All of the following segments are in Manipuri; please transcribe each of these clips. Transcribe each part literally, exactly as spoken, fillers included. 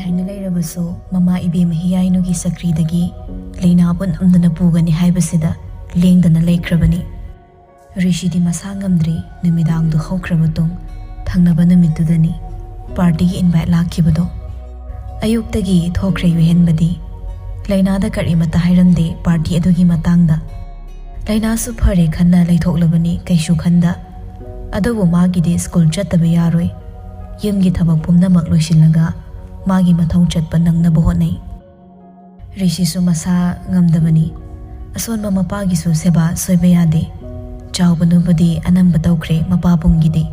ꯍꯥꯏꯅ ꯂꯩꯔꯕꯁꯨ, ꯃꯃꯥ ꯏꯕꯦꯝꯃ ꯍꯤꯌꯥꯏꯅꯨꯒꯤ ꯆꯀ꯭ꯔꯤꯗꯒꯤ ꯂꯩꯅꯥꯕꯨ ꯅꯝꯗꯅ ꯄꯨꯒꯅꯤ ꯍꯥꯏꯕꯁꯤꯗ ꯂꯦꯡꯗꯅ ꯂꯩꯈ꯭ꯔꯕꯅꯤ꯫ ꯔꯤꯁꯤꯗꯤ ꯃꯁꯥ ꯉꯝꯗ꯭ꯔꯤ꯫ ꯅꯨꯃꯤꯗꯥꯡꯗꯨ ꯍꯧꯈ꯭ꯔ ꯃꯇꯨꯡ, ꯊꯪꯅꯕ ꯅꯨꯃꯤꯠꯇꯨꯗꯅꯤ ꯄꯥꯔꯇꯤꯒꯤ ꯏꯟꯚꯥꯏꯠ ꯂꯥꯛꯈꯤꯕꯗꯣ꯫ ꯑꯌꯨꯛꯇꯒꯤ ꯊꯣꯛꯈ꯭ꯔꯦ ꯌꯨꯍꯦꯟꯕꯗꯤ꯫ ꯂꯩꯅꯥꯗ ꯀꯔꯤꯃꯠꯇ ꯍꯥꯏꯔꯝꯗꯦ ꯄꯥꯔꯇꯤ ꯑꯗꯨꯒꯤ ꯃꯇꯥꯡꯗ꯫ ꯂꯩꯅꯥꯁꯨ ꯐꯔꯦ ꯈꯟꯅ ꯂꯩꯊꯣꯛꯂꯕꯅꯤ ꯀꯩꯁꯨ ꯈꯟꯗ꯫ ꯑꯗꯨꯕꯨ ꯃꯥꯒꯤꯗꯤ ꯁ꯭ꯀꯨꯜ ꯆꯠꯇꯕ ꯌꯥꯔꯣꯏ꯫ ꯌꯨꯝꯒꯤ ꯊꯕꯛ ꯄꯨꯝꯅꯃꯛ ꯂꯣꯏꯁꯤꯜꯂꯒ ꯃꯥꯒꯤ ꯃꯊꯧ ꯆꯠꯄ ꯅꯪꯅꯕ ꯍꯣꯠꯅꯩ꯫ ꯔꯤꯁꯤꯁꯨ ꯃꯁꯥ ꯉꯝꯗꯕꯅꯤ꯫ ꯑꯁꯣꯟꯕ ꯃꯄꯥꯒꯤꯁꯨ ꯁꯦꯕꯥ ꯁꯣꯏꯕ ꯌꯥꯗꯦ꯫ ꯆꯥꯎꯕꯅꯕꯨꯗꯤ ꯑꯅꯝꯕ ꯇꯧꯈ꯭ꯔꯦ ꯃꯄꯥꯕꯨꯡꯒꯤꯗꯤ꯫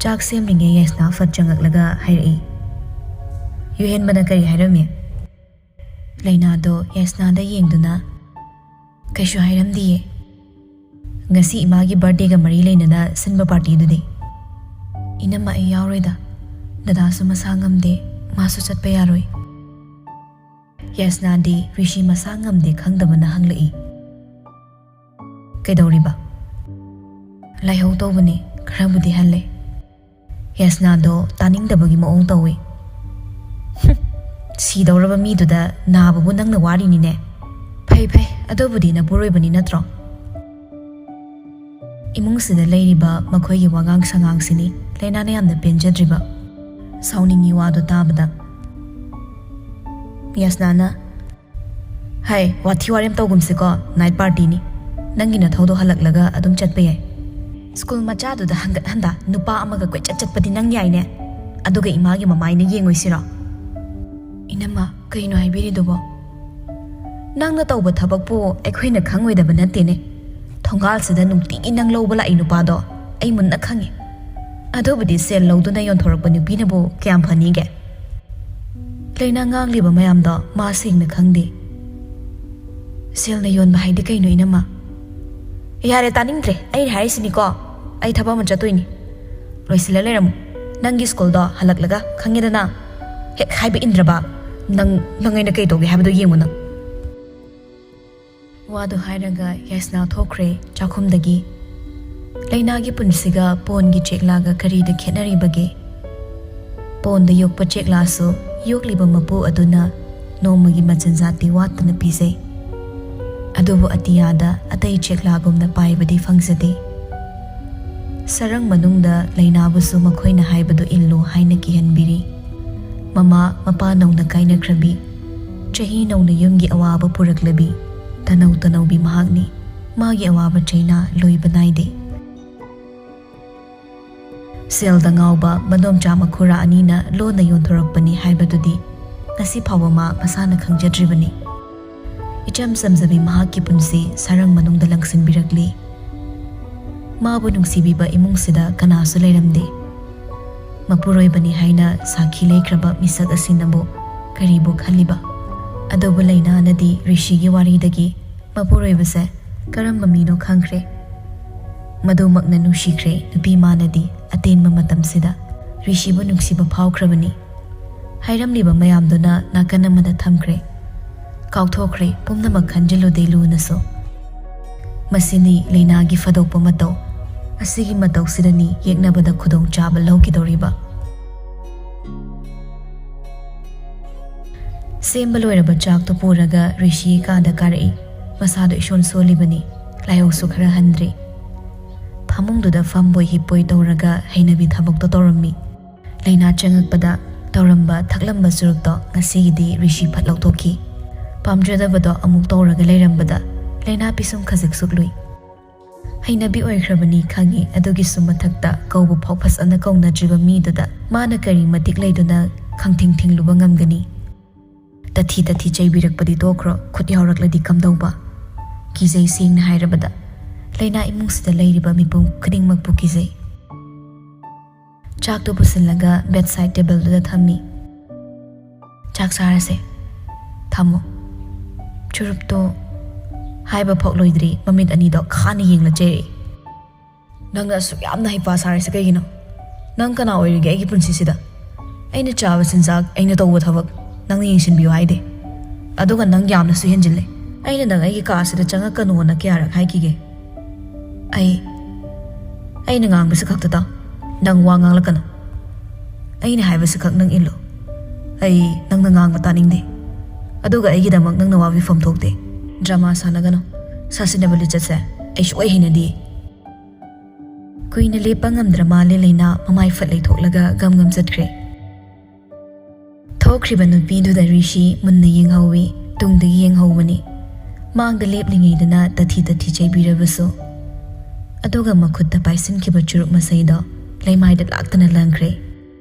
ꯆꯥꯛ ꯁꯦꯝꯂꯤꯉꯩ ꯌꯥꯏꯁꯅꯥ ꯐꯠ ꯆꯪꯉꯛꯂꯒ ꯍꯥꯏꯔꯛꯏ꯫ ꯌꯨꯍꯦꯟꯕꯅ ꯀꯔꯤ ꯍꯥꯏꯔꯝꯃꯤ? ꯂꯩꯅꯥꯗꯣ ꯌꯥꯏꯁꯅꯥꯗ ꯌꯦꯡꯗꯨꯅ, "ꯀꯩꯁꯨ ꯍꯥꯏꯔꯝꯗꯤꯌꯦ꯫ ꯉꯁꯤ ꯏꯃꯥꯒꯤ ꯕꯥꯔꯗꯦꯒ ꯃꯔꯤ ꯂꯩꯅꯅ ꯁꯤꯟꯕ ꯄꯥꯔꯇꯤꯗꯨꯗꯤ?" "ꯏꯅꯝꯃ, ꯑꯩ ꯌꯥꯎꯔꯣꯏꯗ꯫ ꯗꯗꯥꯁꯨ ꯃꯁꯥ ꯉꯝꯗꯦ, ꯃꯥꯁꯨ ꯆꯠꯄ ꯌꯥꯔꯣꯏ"꯫ ꯌꯥꯏꯁꯅꯥꯗꯤ ꯔꯤꯁꯤ ꯃꯁꯥ ꯉꯝꯗꯦ ꯈꯪꯗꯕꯅ ꯍꯪꯂꯛꯏ꯫ "ꯀꯩꯗꯧꯔꯤꯕ?" "ꯂꯥꯏꯍꯧ ꯇꯧꯕꯅꯦ, ꯈꯔꯕꯨꯗꯤ ꯍꯜꯂꯦ"꯫ ꯌꯥꯏꯁꯅꯥꯗꯣ ꯇꯥꯅꯤꯡꯗꯕꯒꯤ ꯃꯑꯣꯡ ꯇꯧꯏ꯫ "ꯍꯨꯝ, ꯁꯤꯗꯧꯔꯕ ꯃꯤꯗꯨꯗ ꯅꯥꯕꯕꯨ ꯅꯪꯅ ꯋꯥꯔꯤꯅꯤꯅꯦ꯫ ꯐꯩ ꯐꯩ, ꯑꯗꯨꯕꯨꯗꯤ ꯅꯄꯨꯔꯣꯏꯕꯅꯤ ꯅꯠꯇ꯭ꯔꯣ?" ꯏꯃꯨꯡꯁꯤꯗ ꯂꯩꯔꯤꯕ ꯃꯈꯣꯏꯒꯤ ꯋꯥꯉꯥꯡ ꯁꯉꯥꯡꯁꯤꯅꯤ ꯂꯩꯅꯥꯅ ꯌꯥꯝꯅ ꯄꯦꯟꯖꯗ꯭ꯔꯤꯕ꯫ ꯁꯥꯎꯅꯤꯡꯉꯤ ꯋꯥꯗꯣ ꯇꯥꯕꯗ꯫ ꯌꯥꯏꯁꯅꯥꯅ, "ꯍꯥꯏ, ꯋꯥꯊꯤ ꯋꯥꯔꯦꯝ ꯇꯧꯒꯨꯝꯁꯤꯀꯣ, ꯅꯥꯏꯠ ꯄꯥꯔꯇꯤꯅꯤ꯫ ꯅꯪꯒꯤ ꯅꯊꯧꯗꯣ ꯍꯜꯂꯛꯂꯒ ꯑꯗꯨꯝ ꯆꯠꯄ ꯌꯥꯏ꯫ ꯁ꯭ꯀꯨꯜ ꯃꯆꯥꯗꯨꯗ ꯍꯟꯒꯠ ꯍꯟꯗ ꯅꯨꯄꯥ ꯑꯃꯒ ꯀꯣꯏꯆꯠ ꯆꯠꯄꯗꯤ ꯅꯪ ꯌꯥꯏꯅꯦ꯫ ꯑꯗꯨꯒ ꯏꯃꯥꯒꯤ ꯃꯃꯥꯏꯅ ꯌꯦꯡꯉꯣꯏꯁꯤꯔꯣ?" "ꯏꯅꯝꯃ, ꯀꯩꯅꯣ ꯍꯥꯏꯕꯤꯔꯤꯗꯨꯕꯣ? ꯅꯪꯅ ꯇꯧꯕ ꯊꯕꯛꯄꯨ ꯑꯩꯈꯣꯏꯅ ꯈꯪꯉꯣꯏꯗꯕ ꯅꯠꯇꯦꯅꯦ꯫ ꯊꯣꯡꯒꯥꯜꯁꯤꯗ ꯅꯨꯡꯇꯤꯒꯤ ꯅꯪ ꯂꯧꯕ ꯂꯥꯛꯏ ꯅꯨꯄꯥꯗꯣ ꯑꯩ ꯃꯨꯟꯅ ꯈꯪꯉꯤ꯫ ꯑꯗꯨꯕꯨꯗꯤ ꯁꯦꯜ ꯂꯧꯗꯨꯅ ꯌꯣꯟꯊꯣꯔꯛꯄ ꯅꯨꯄꯤꯅꯕꯨ ꯀꯌꯥꯝ ꯐꯅꯤꯒꯦ?" ꯂꯩꯅꯥ ꯉꯥꯡꯂꯤꯕ ꯃꯌꯥꯝꯗꯣ ꯃꯥ ꯁꯦꯡꯅ ꯈꯪꯗꯦ꯫ "ꯁꯦꯜꯅ ꯌꯣꯟꯕ ꯍꯥꯏꯗꯤ ꯀꯩꯅꯣ, ꯏꯅꯝꯃ?" "ꯌꯥꯔꯦ, ꯇꯥꯅꯤꯡꯗ꯭ꯔꯦ꯫ ꯑꯩꯅ ꯍꯥꯏꯔꯤꯁꯤꯅꯤꯀꯣ, ꯑꯩ ꯊꯕꯛ ꯑꯃ ꯆꯠꯇꯣꯏꯅꯤ꯫ ꯂꯣꯏꯁꯤꯜꯂ ꯂꯩꯔꯝꯃꯨ꯫ ꯅꯪꯒꯤ ꯁ꯭ꯀꯨꯜꯗꯣ ꯍꯜꯂꯛꯂꯒ, ꯈꯪꯉꯦꯗꯅ? ꯍꯦꯛ ꯍꯥꯏꯕ ꯏꯟꯗ꯭ꯔꯕ? ꯅꯪ, ꯅꯪ ꯑꯩꯅ ꯀꯩ ꯇꯧꯒꯦ ꯍꯥꯏꯕꯗꯣ ꯌꯦꯡꯉꯨ ꯅꯪ"꯫ ꯋꯥꯗꯨ ꯍꯥꯏꯔꯒ ꯌꯥꯏꯁꯅꯥ ꯊꯣꯛꯈ꯭ꯔꯦ ꯆꯥꯛꯈꯨꯝꯗꯒꯤ꯫ ꯂꯩꯅꯥꯒꯤ ꯄꯨꯟꯁꯤꯒ ꯄꯣꯟꯒꯤ ꯆꯦꯛꯂꯥꯒ ꯀꯔꯤꯗ ꯈꯦꯠꯅꯔꯤꯕꯒꯦ? ꯄꯣꯟꯗ ꯌꯣꯛꯄ ꯆꯦꯛꯂꯥꯁꯨ ꯌꯣꯛꯂꯤꯕ ꯃꯄꯨ ꯑꯗꯨꯅ ꯅꯣꯡꯃꯒꯤ ꯃꯆꯤꯟꯖꯥꯛꯇꯤ ꯋꯥꯠꯇꯅ ꯄꯤꯖꯩ꯫ ꯑꯗꯨꯕꯨ ꯑꯇꯤꯌꯥꯗ ꯑꯇꯩ ꯆꯦꯛꯂꯥꯒꯨꯝꯅ ꯄꯥꯏꯕꯗꯤ ꯐꯪꯖꯗꯦ꯫ ꯁꯔꯪ ꯃꯅꯨꯡꯗ ꯂꯩꯅꯥꯕꯨꯁꯨ ꯃꯈꯣꯏꯅ ꯍꯥꯏꯕꯗꯨ ꯏꯜꯂꯨ ꯍꯥꯏꯅ ꯀꯤꯍꯟꯕꯤꯔꯤ꯫ ꯃꯃꯥ ꯃꯄꯥ ꯅꯧꯅ ꯀꯥꯏꯅꯈ꯭ꯔꯕꯤ, ꯆꯍꯤ ꯅꯧꯅ ꯌꯨꯝꯒꯤ ꯑꯋꯥꯕ ꯄꯨꯔꯛꯂꯕꯤ, ꯇꯅꯧ ꯇꯅꯧꯕꯤ ꯃꯍꯥꯛꯅꯤ꯫ ꯃꯥꯒꯤ ꯑꯋꯥꯕ ꯆꯩꯅꯥ ꯂꯣꯏꯕ ꯅꯥꯏꯗꯦ꯫ ꯁꯦꯜꯗ ꯉꯥꯎꯕ ꯃꯗꯣꯝꯆꯥ ꯃꯈꯨꯔꯥ ꯑꯅꯤꯅ ꯂꯣꯟꯅ ꯌꯣꯟꯊꯣꯔꯛꯄꯅꯤ ꯍꯥꯏꯕꯗꯨꯗꯤ ꯉꯁꯤ ꯐꯥꯎꯕ ꯃꯥ ꯃꯁꯥꯅ ꯈꯪꯖꯗ꯭ꯔꯤꯕꯅꯤ꯫ ꯏꯆꯝ ꯆꯝꯖꯕꯤ ꯃꯍꯥꯛꯀꯤ ꯄꯨꯟꯁꯤ ꯁꯔꯪ ꯃꯅꯨꯡꯗ ꯂꯪꯁꯤꯟꯕꯤꯔꯛꯂꯤ꯫ ꯃꯥꯕꯨ ꯅꯨꯡꯁꯤꯕꯤꯕ ꯏꯃꯨꯡꯁꯤꯗ ꯀꯅꯥꯁꯨ ꯂꯩꯔꯝꯗꯦ꯫ ꯃꯄꯨꯔꯣꯏꯕꯅꯤ ꯍꯥꯏꯅ ꯁꯥꯈꯤ ꯂꯩꯈ꯭ꯔꯕ ꯃꯤꯁꯛ ꯑꯁꯤꯅꯕꯨ ꯀꯔꯤꯕꯨ ꯈꯜꯂꯤꯕ? ꯑꯗꯨꯕꯨ ꯂꯩꯅꯥꯅꯗꯤ ꯔꯤꯁꯤꯒꯤ ꯋꯥꯔꯤꯗꯒꯤ ꯃꯄꯨꯔꯣꯏꯕꯁꯦ ꯀꯔꯝꯕ ꯃꯤꯅꯣ ꯈꯪꯈ꯭ꯔꯦ꯫ ꯃꯗꯨꯃꯛꯅ ꯅꯨꯡꯁꯤꯈ꯭ꯔꯦ ꯅꯨꯄꯤ ꯃꯥꯅꯗꯤ꯫ ꯑꯇꯦꯟꯕ ꯃꯇꯝꯁꯤꯗ ꯔꯤꯁꯤꯕꯨ ꯅꯨꯡꯁꯤꯕ ꯐꯥꯎꯈ꯭ꯔꯕꯅꯤ꯫ ꯍꯥꯏꯔꯝꯂꯤꯕ ꯃꯌꯥꯝꯗꯨꯅ ꯅꯥꯀꯟ ꯑꯃꯗ ꯊꯝꯈ꯭ꯔꯦ꯫ ꯀꯥꯎꯊꯣꯛꯈ꯭ꯔꯦ ꯄꯨꯝꯅꯃꯛ ꯈꯟꯖꯤꯜꯂꯨꯗꯦ ꯂꯨꯅꯁꯨ꯫ ꯃꯁꯤꯅꯤ ꯂꯩꯅꯥꯒꯤ ꯐꯥꯗꯣꯛꯄ ꯃꯇꯧ꯫ ꯑꯁꯤꯒꯤ ꯃꯇꯧꯁꯤꯗꯅꯤ ꯌꯦꯛꯅꯕꯗ ꯈꯨꯗꯣꯡꯆꯥꯕ ꯂꯧꯈꯤꯗꯧꯔꯤꯕ꯫ ꯁꯦꯝꯕ ꯂꯣꯏꯔꯕ ꯆꯥꯛꯇꯨ ꯄꯨꯔꯒ ꯔꯤꯁꯤ ꯀꯥꯗ ꯀꯥꯔꯛꯏ꯫ ꯃꯁꯥꯗꯣ ꯏꯁꯣꯟ ꯁꯣꯜꯂꯤꯕꯅꯤ꯫ ꯂꯥꯏꯍꯧꯁꯨ ꯈꯔ ꯍꯟꯗ꯭ꯔꯤ꯫ ꯐꯃꯨꯡꯗꯨꯗ ꯐꯝꯕꯣꯏ ꯍꯤꯞꯄꯣꯏ ꯇꯧꯔꯒ ꯍꯩꯅꯕꯤ ꯊꯕꯛꯇꯣ ꯇꯧꯔꯝꯃꯤ꯫ ꯂꯩꯅꯥ ꯆꯪꯉꯛꯄꯗ ꯇꯧꯔꯝꯕ ꯊꯛꯂꯝꯕ ꯆꯨꯔꯨꯞꯇꯣ ꯉꯁꯤꯒꯤꯗꯤ ꯔꯤꯁꯤ ꯐꯠ ꯂꯧꯊꯣꯛꯈꯤ꯫ ꯄꯥꯝꯖꯗꯕꯗꯣ ꯑꯃꯨꯛ ꯇꯧꯔꯒ ꯂꯩꯔꯝꯕꯗ ꯂꯩꯅꯥ ꯄꯤꯁꯨꯝ ꯈꯖꯤꯛ ꯁꯨꯛꯂꯨꯏ꯫ ꯍꯩꯅꯕꯤ ꯑꯣꯏꯈ꯭ꯔꯕꯅꯤ ꯈꯪꯉꯤ, ꯑꯗꯨꯒꯤꯁꯨ ꯃꯊꯛꯇ ꯀꯧꯕ ꯐꯥꯎ ꯐꯖꯅ ꯀꯧꯅꯗ꯭ꯔꯤꯕ ꯃꯤꯗꯨꯗ ꯃꯥꯅ ꯀꯔꯤ ꯃꯇꯤꯛ ꯂꯩꯗꯨꯅ ꯈꯪꯊꯤꯡ ꯊꯤꯡꯂꯨꯕ ꯉꯝꯒꯅꯤ? ꯇꯊꯤ ꯇꯊꯤ ꯆꯩꯕꯤꯔꯛꯄꯗꯤ ꯇꯣꯛꯈ꯭ꯔꯣ, ꯈꯨꯠ ꯌꯥꯎꯔꯛꯂꯗꯤ ꯀꯝꯗꯧꯕ? ꯀꯤꯖꯩ, ꯁꯦꯡꯅ ꯍꯥꯏꯔꯕꯗ꯫ ꯂꯩꯅꯥ ꯏꯃꯨꯡꯁꯤꯗ ꯂꯩꯔꯤꯕ ꯃꯤꯄꯨꯝ ꯈꯨꯗꯤꯡꯃꯛꯄꯨ ꯀꯤꯖꯩ꯫ ꯆꯥꯛꯇꯨ ꯄꯨꯁꯤꯜꯂꯒ bedside tableꯗꯨꯗ ꯊꯝꯃꯤ꯫ "ꯆꯥꯛ ꯆꯥꯔꯁꯦ꯫ ꯊꯝꯃꯣ꯫ ꯆꯨꯔꯨꯞꯇꯣ" ꯍꯥꯏꯕ ꯐꯥꯎ ꯂꯣꯏꯗ꯭ꯔꯤ, ꯃꯃꯤꯠ ꯑꯅꯤꯗꯣ ꯈꯥꯅ ꯌꯦꯡꯂ ꯆꯩꯔꯛꯏ꯫ "ꯅꯪꯅ ꯑꯁꯨꯛ ꯌꯥꯝꯅ ꯍꯩꯄꯥ ꯁꯥꯔꯤꯁꯦ ꯀꯩꯒꯤꯅꯣ? ꯅꯪ ꯀꯅꯥ ꯑꯣꯏꯔꯤꯒꯦ ꯑꯩꯒꯤ ꯄꯨꯟꯁꯤꯁꯤꯗ? ꯑꯩꯅ ꯆꯥꯕ ꯆꯤꯟꯖꯥꯛ, ꯑꯩꯅ ꯇꯧꯕ ꯊꯕꯛ ꯅꯪꯅ ꯌꯦꯡꯁꯤꯟꯕꯤꯌꯨ ꯍꯥꯏꯗꯦ꯫ ꯑꯗꯨꯒ ꯅꯪ ꯌꯥꯝꯅꯁꯨ ꯍꯦꯟꯖꯤꯜꯂꯦ꯫ ꯑꯩꯅ ꯅꯪ ꯑꯩꯒꯤ ꯀꯥ ꯑꯁꯤꯗ ꯆꯪꯉꯛꯀꯅꯣꯅ ꯀꯌꯥꯔꯛ ꯍꯥꯏꯈꯤꯒꯦ?" "ꯑꯩ, ꯑꯩꯅ ꯉꯥꯡꯕꯁꯤ ꯈꯛꯇ ꯇꯥꯎ꯫ ꯅꯪ ꯋꯥ ꯉꯥꯡꯂꯛꯀꯅꯨ꯫ ꯑꯩꯅ ꯍꯥꯏꯕꯁꯤ ꯈꯛ ꯅꯪ ꯏꯜꯂꯨ꯫ ꯑꯩ ꯅꯪꯅ ꯉꯥꯡꯕ ꯇꯥꯅꯤꯡꯗꯦ꯫ ꯑꯗꯨꯒ ꯑꯩꯒꯤꯗꯃꯛ ꯅꯪꯅ ꯋꯥꯕꯤꯐꯝ ꯊꯣꯛꯇꯦ꯫ ꯗ꯭ꯔꯃꯥ ꯁꯥꯟꯅꯒꯅꯨ꯫ ꯁꯥꯁꯤꯟꯅꯕ ꯂꯤꯆꯠꯁꯦ ꯑꯩ ꯁꯨꯛꯍꯩ ꯍꯩꯅꯗꯦ꯫ ꯀꯨꯏꯅ ꯂꯦꯞꯄ ꯉꯝꯗ꯭ꯔ ꯃꯥꯜꯂꯦ ꯂꯩꯅꯥ ꯃꯃꯥꯏ ꯐꯠ ꯂꯩꯊꯣꯛꯂꯒ ꯒꯝ ꯒꯝ ꯆꯠꯈ꯭ꯔꯦ꯫ ꯊꯣꯛꯈ꯭ꯔꯤꯕ ꯅꯨꯄꯤꯗꯨꯗ ꯔꯤꯁꯤ ꯃꯨꯟꯅ ꯌꯦꯡꯍꯧꯋꯤ, ꯇꯨꯡꯗꯒꯤ ꯌꯦꯡꯍꯧꯕꯅꯤ꯫ ꯃꯥꯡꯗ ꯂꯦꯞꯂꯤꯉꯩꯗꯅ ꯇꯊꯤ ꯇꯊꯤ ꯆꯩꯕꯤꯔꯕꯁꯨ꯫ ꯑꯗꯨꯒ ꯃꯈꯨꯠꯇ ꯄꯥꯏꯁꯤꯟꯈꯤꯕ ꯆꯨꯔꯨꯞ ꯃꯁꯩꯗꯣ ꯂꯩꯃꯥꯏꯗ ꯂꯥꯛꯇꯅ ꯂꯪꯈ꯭ꯔꯦ꯫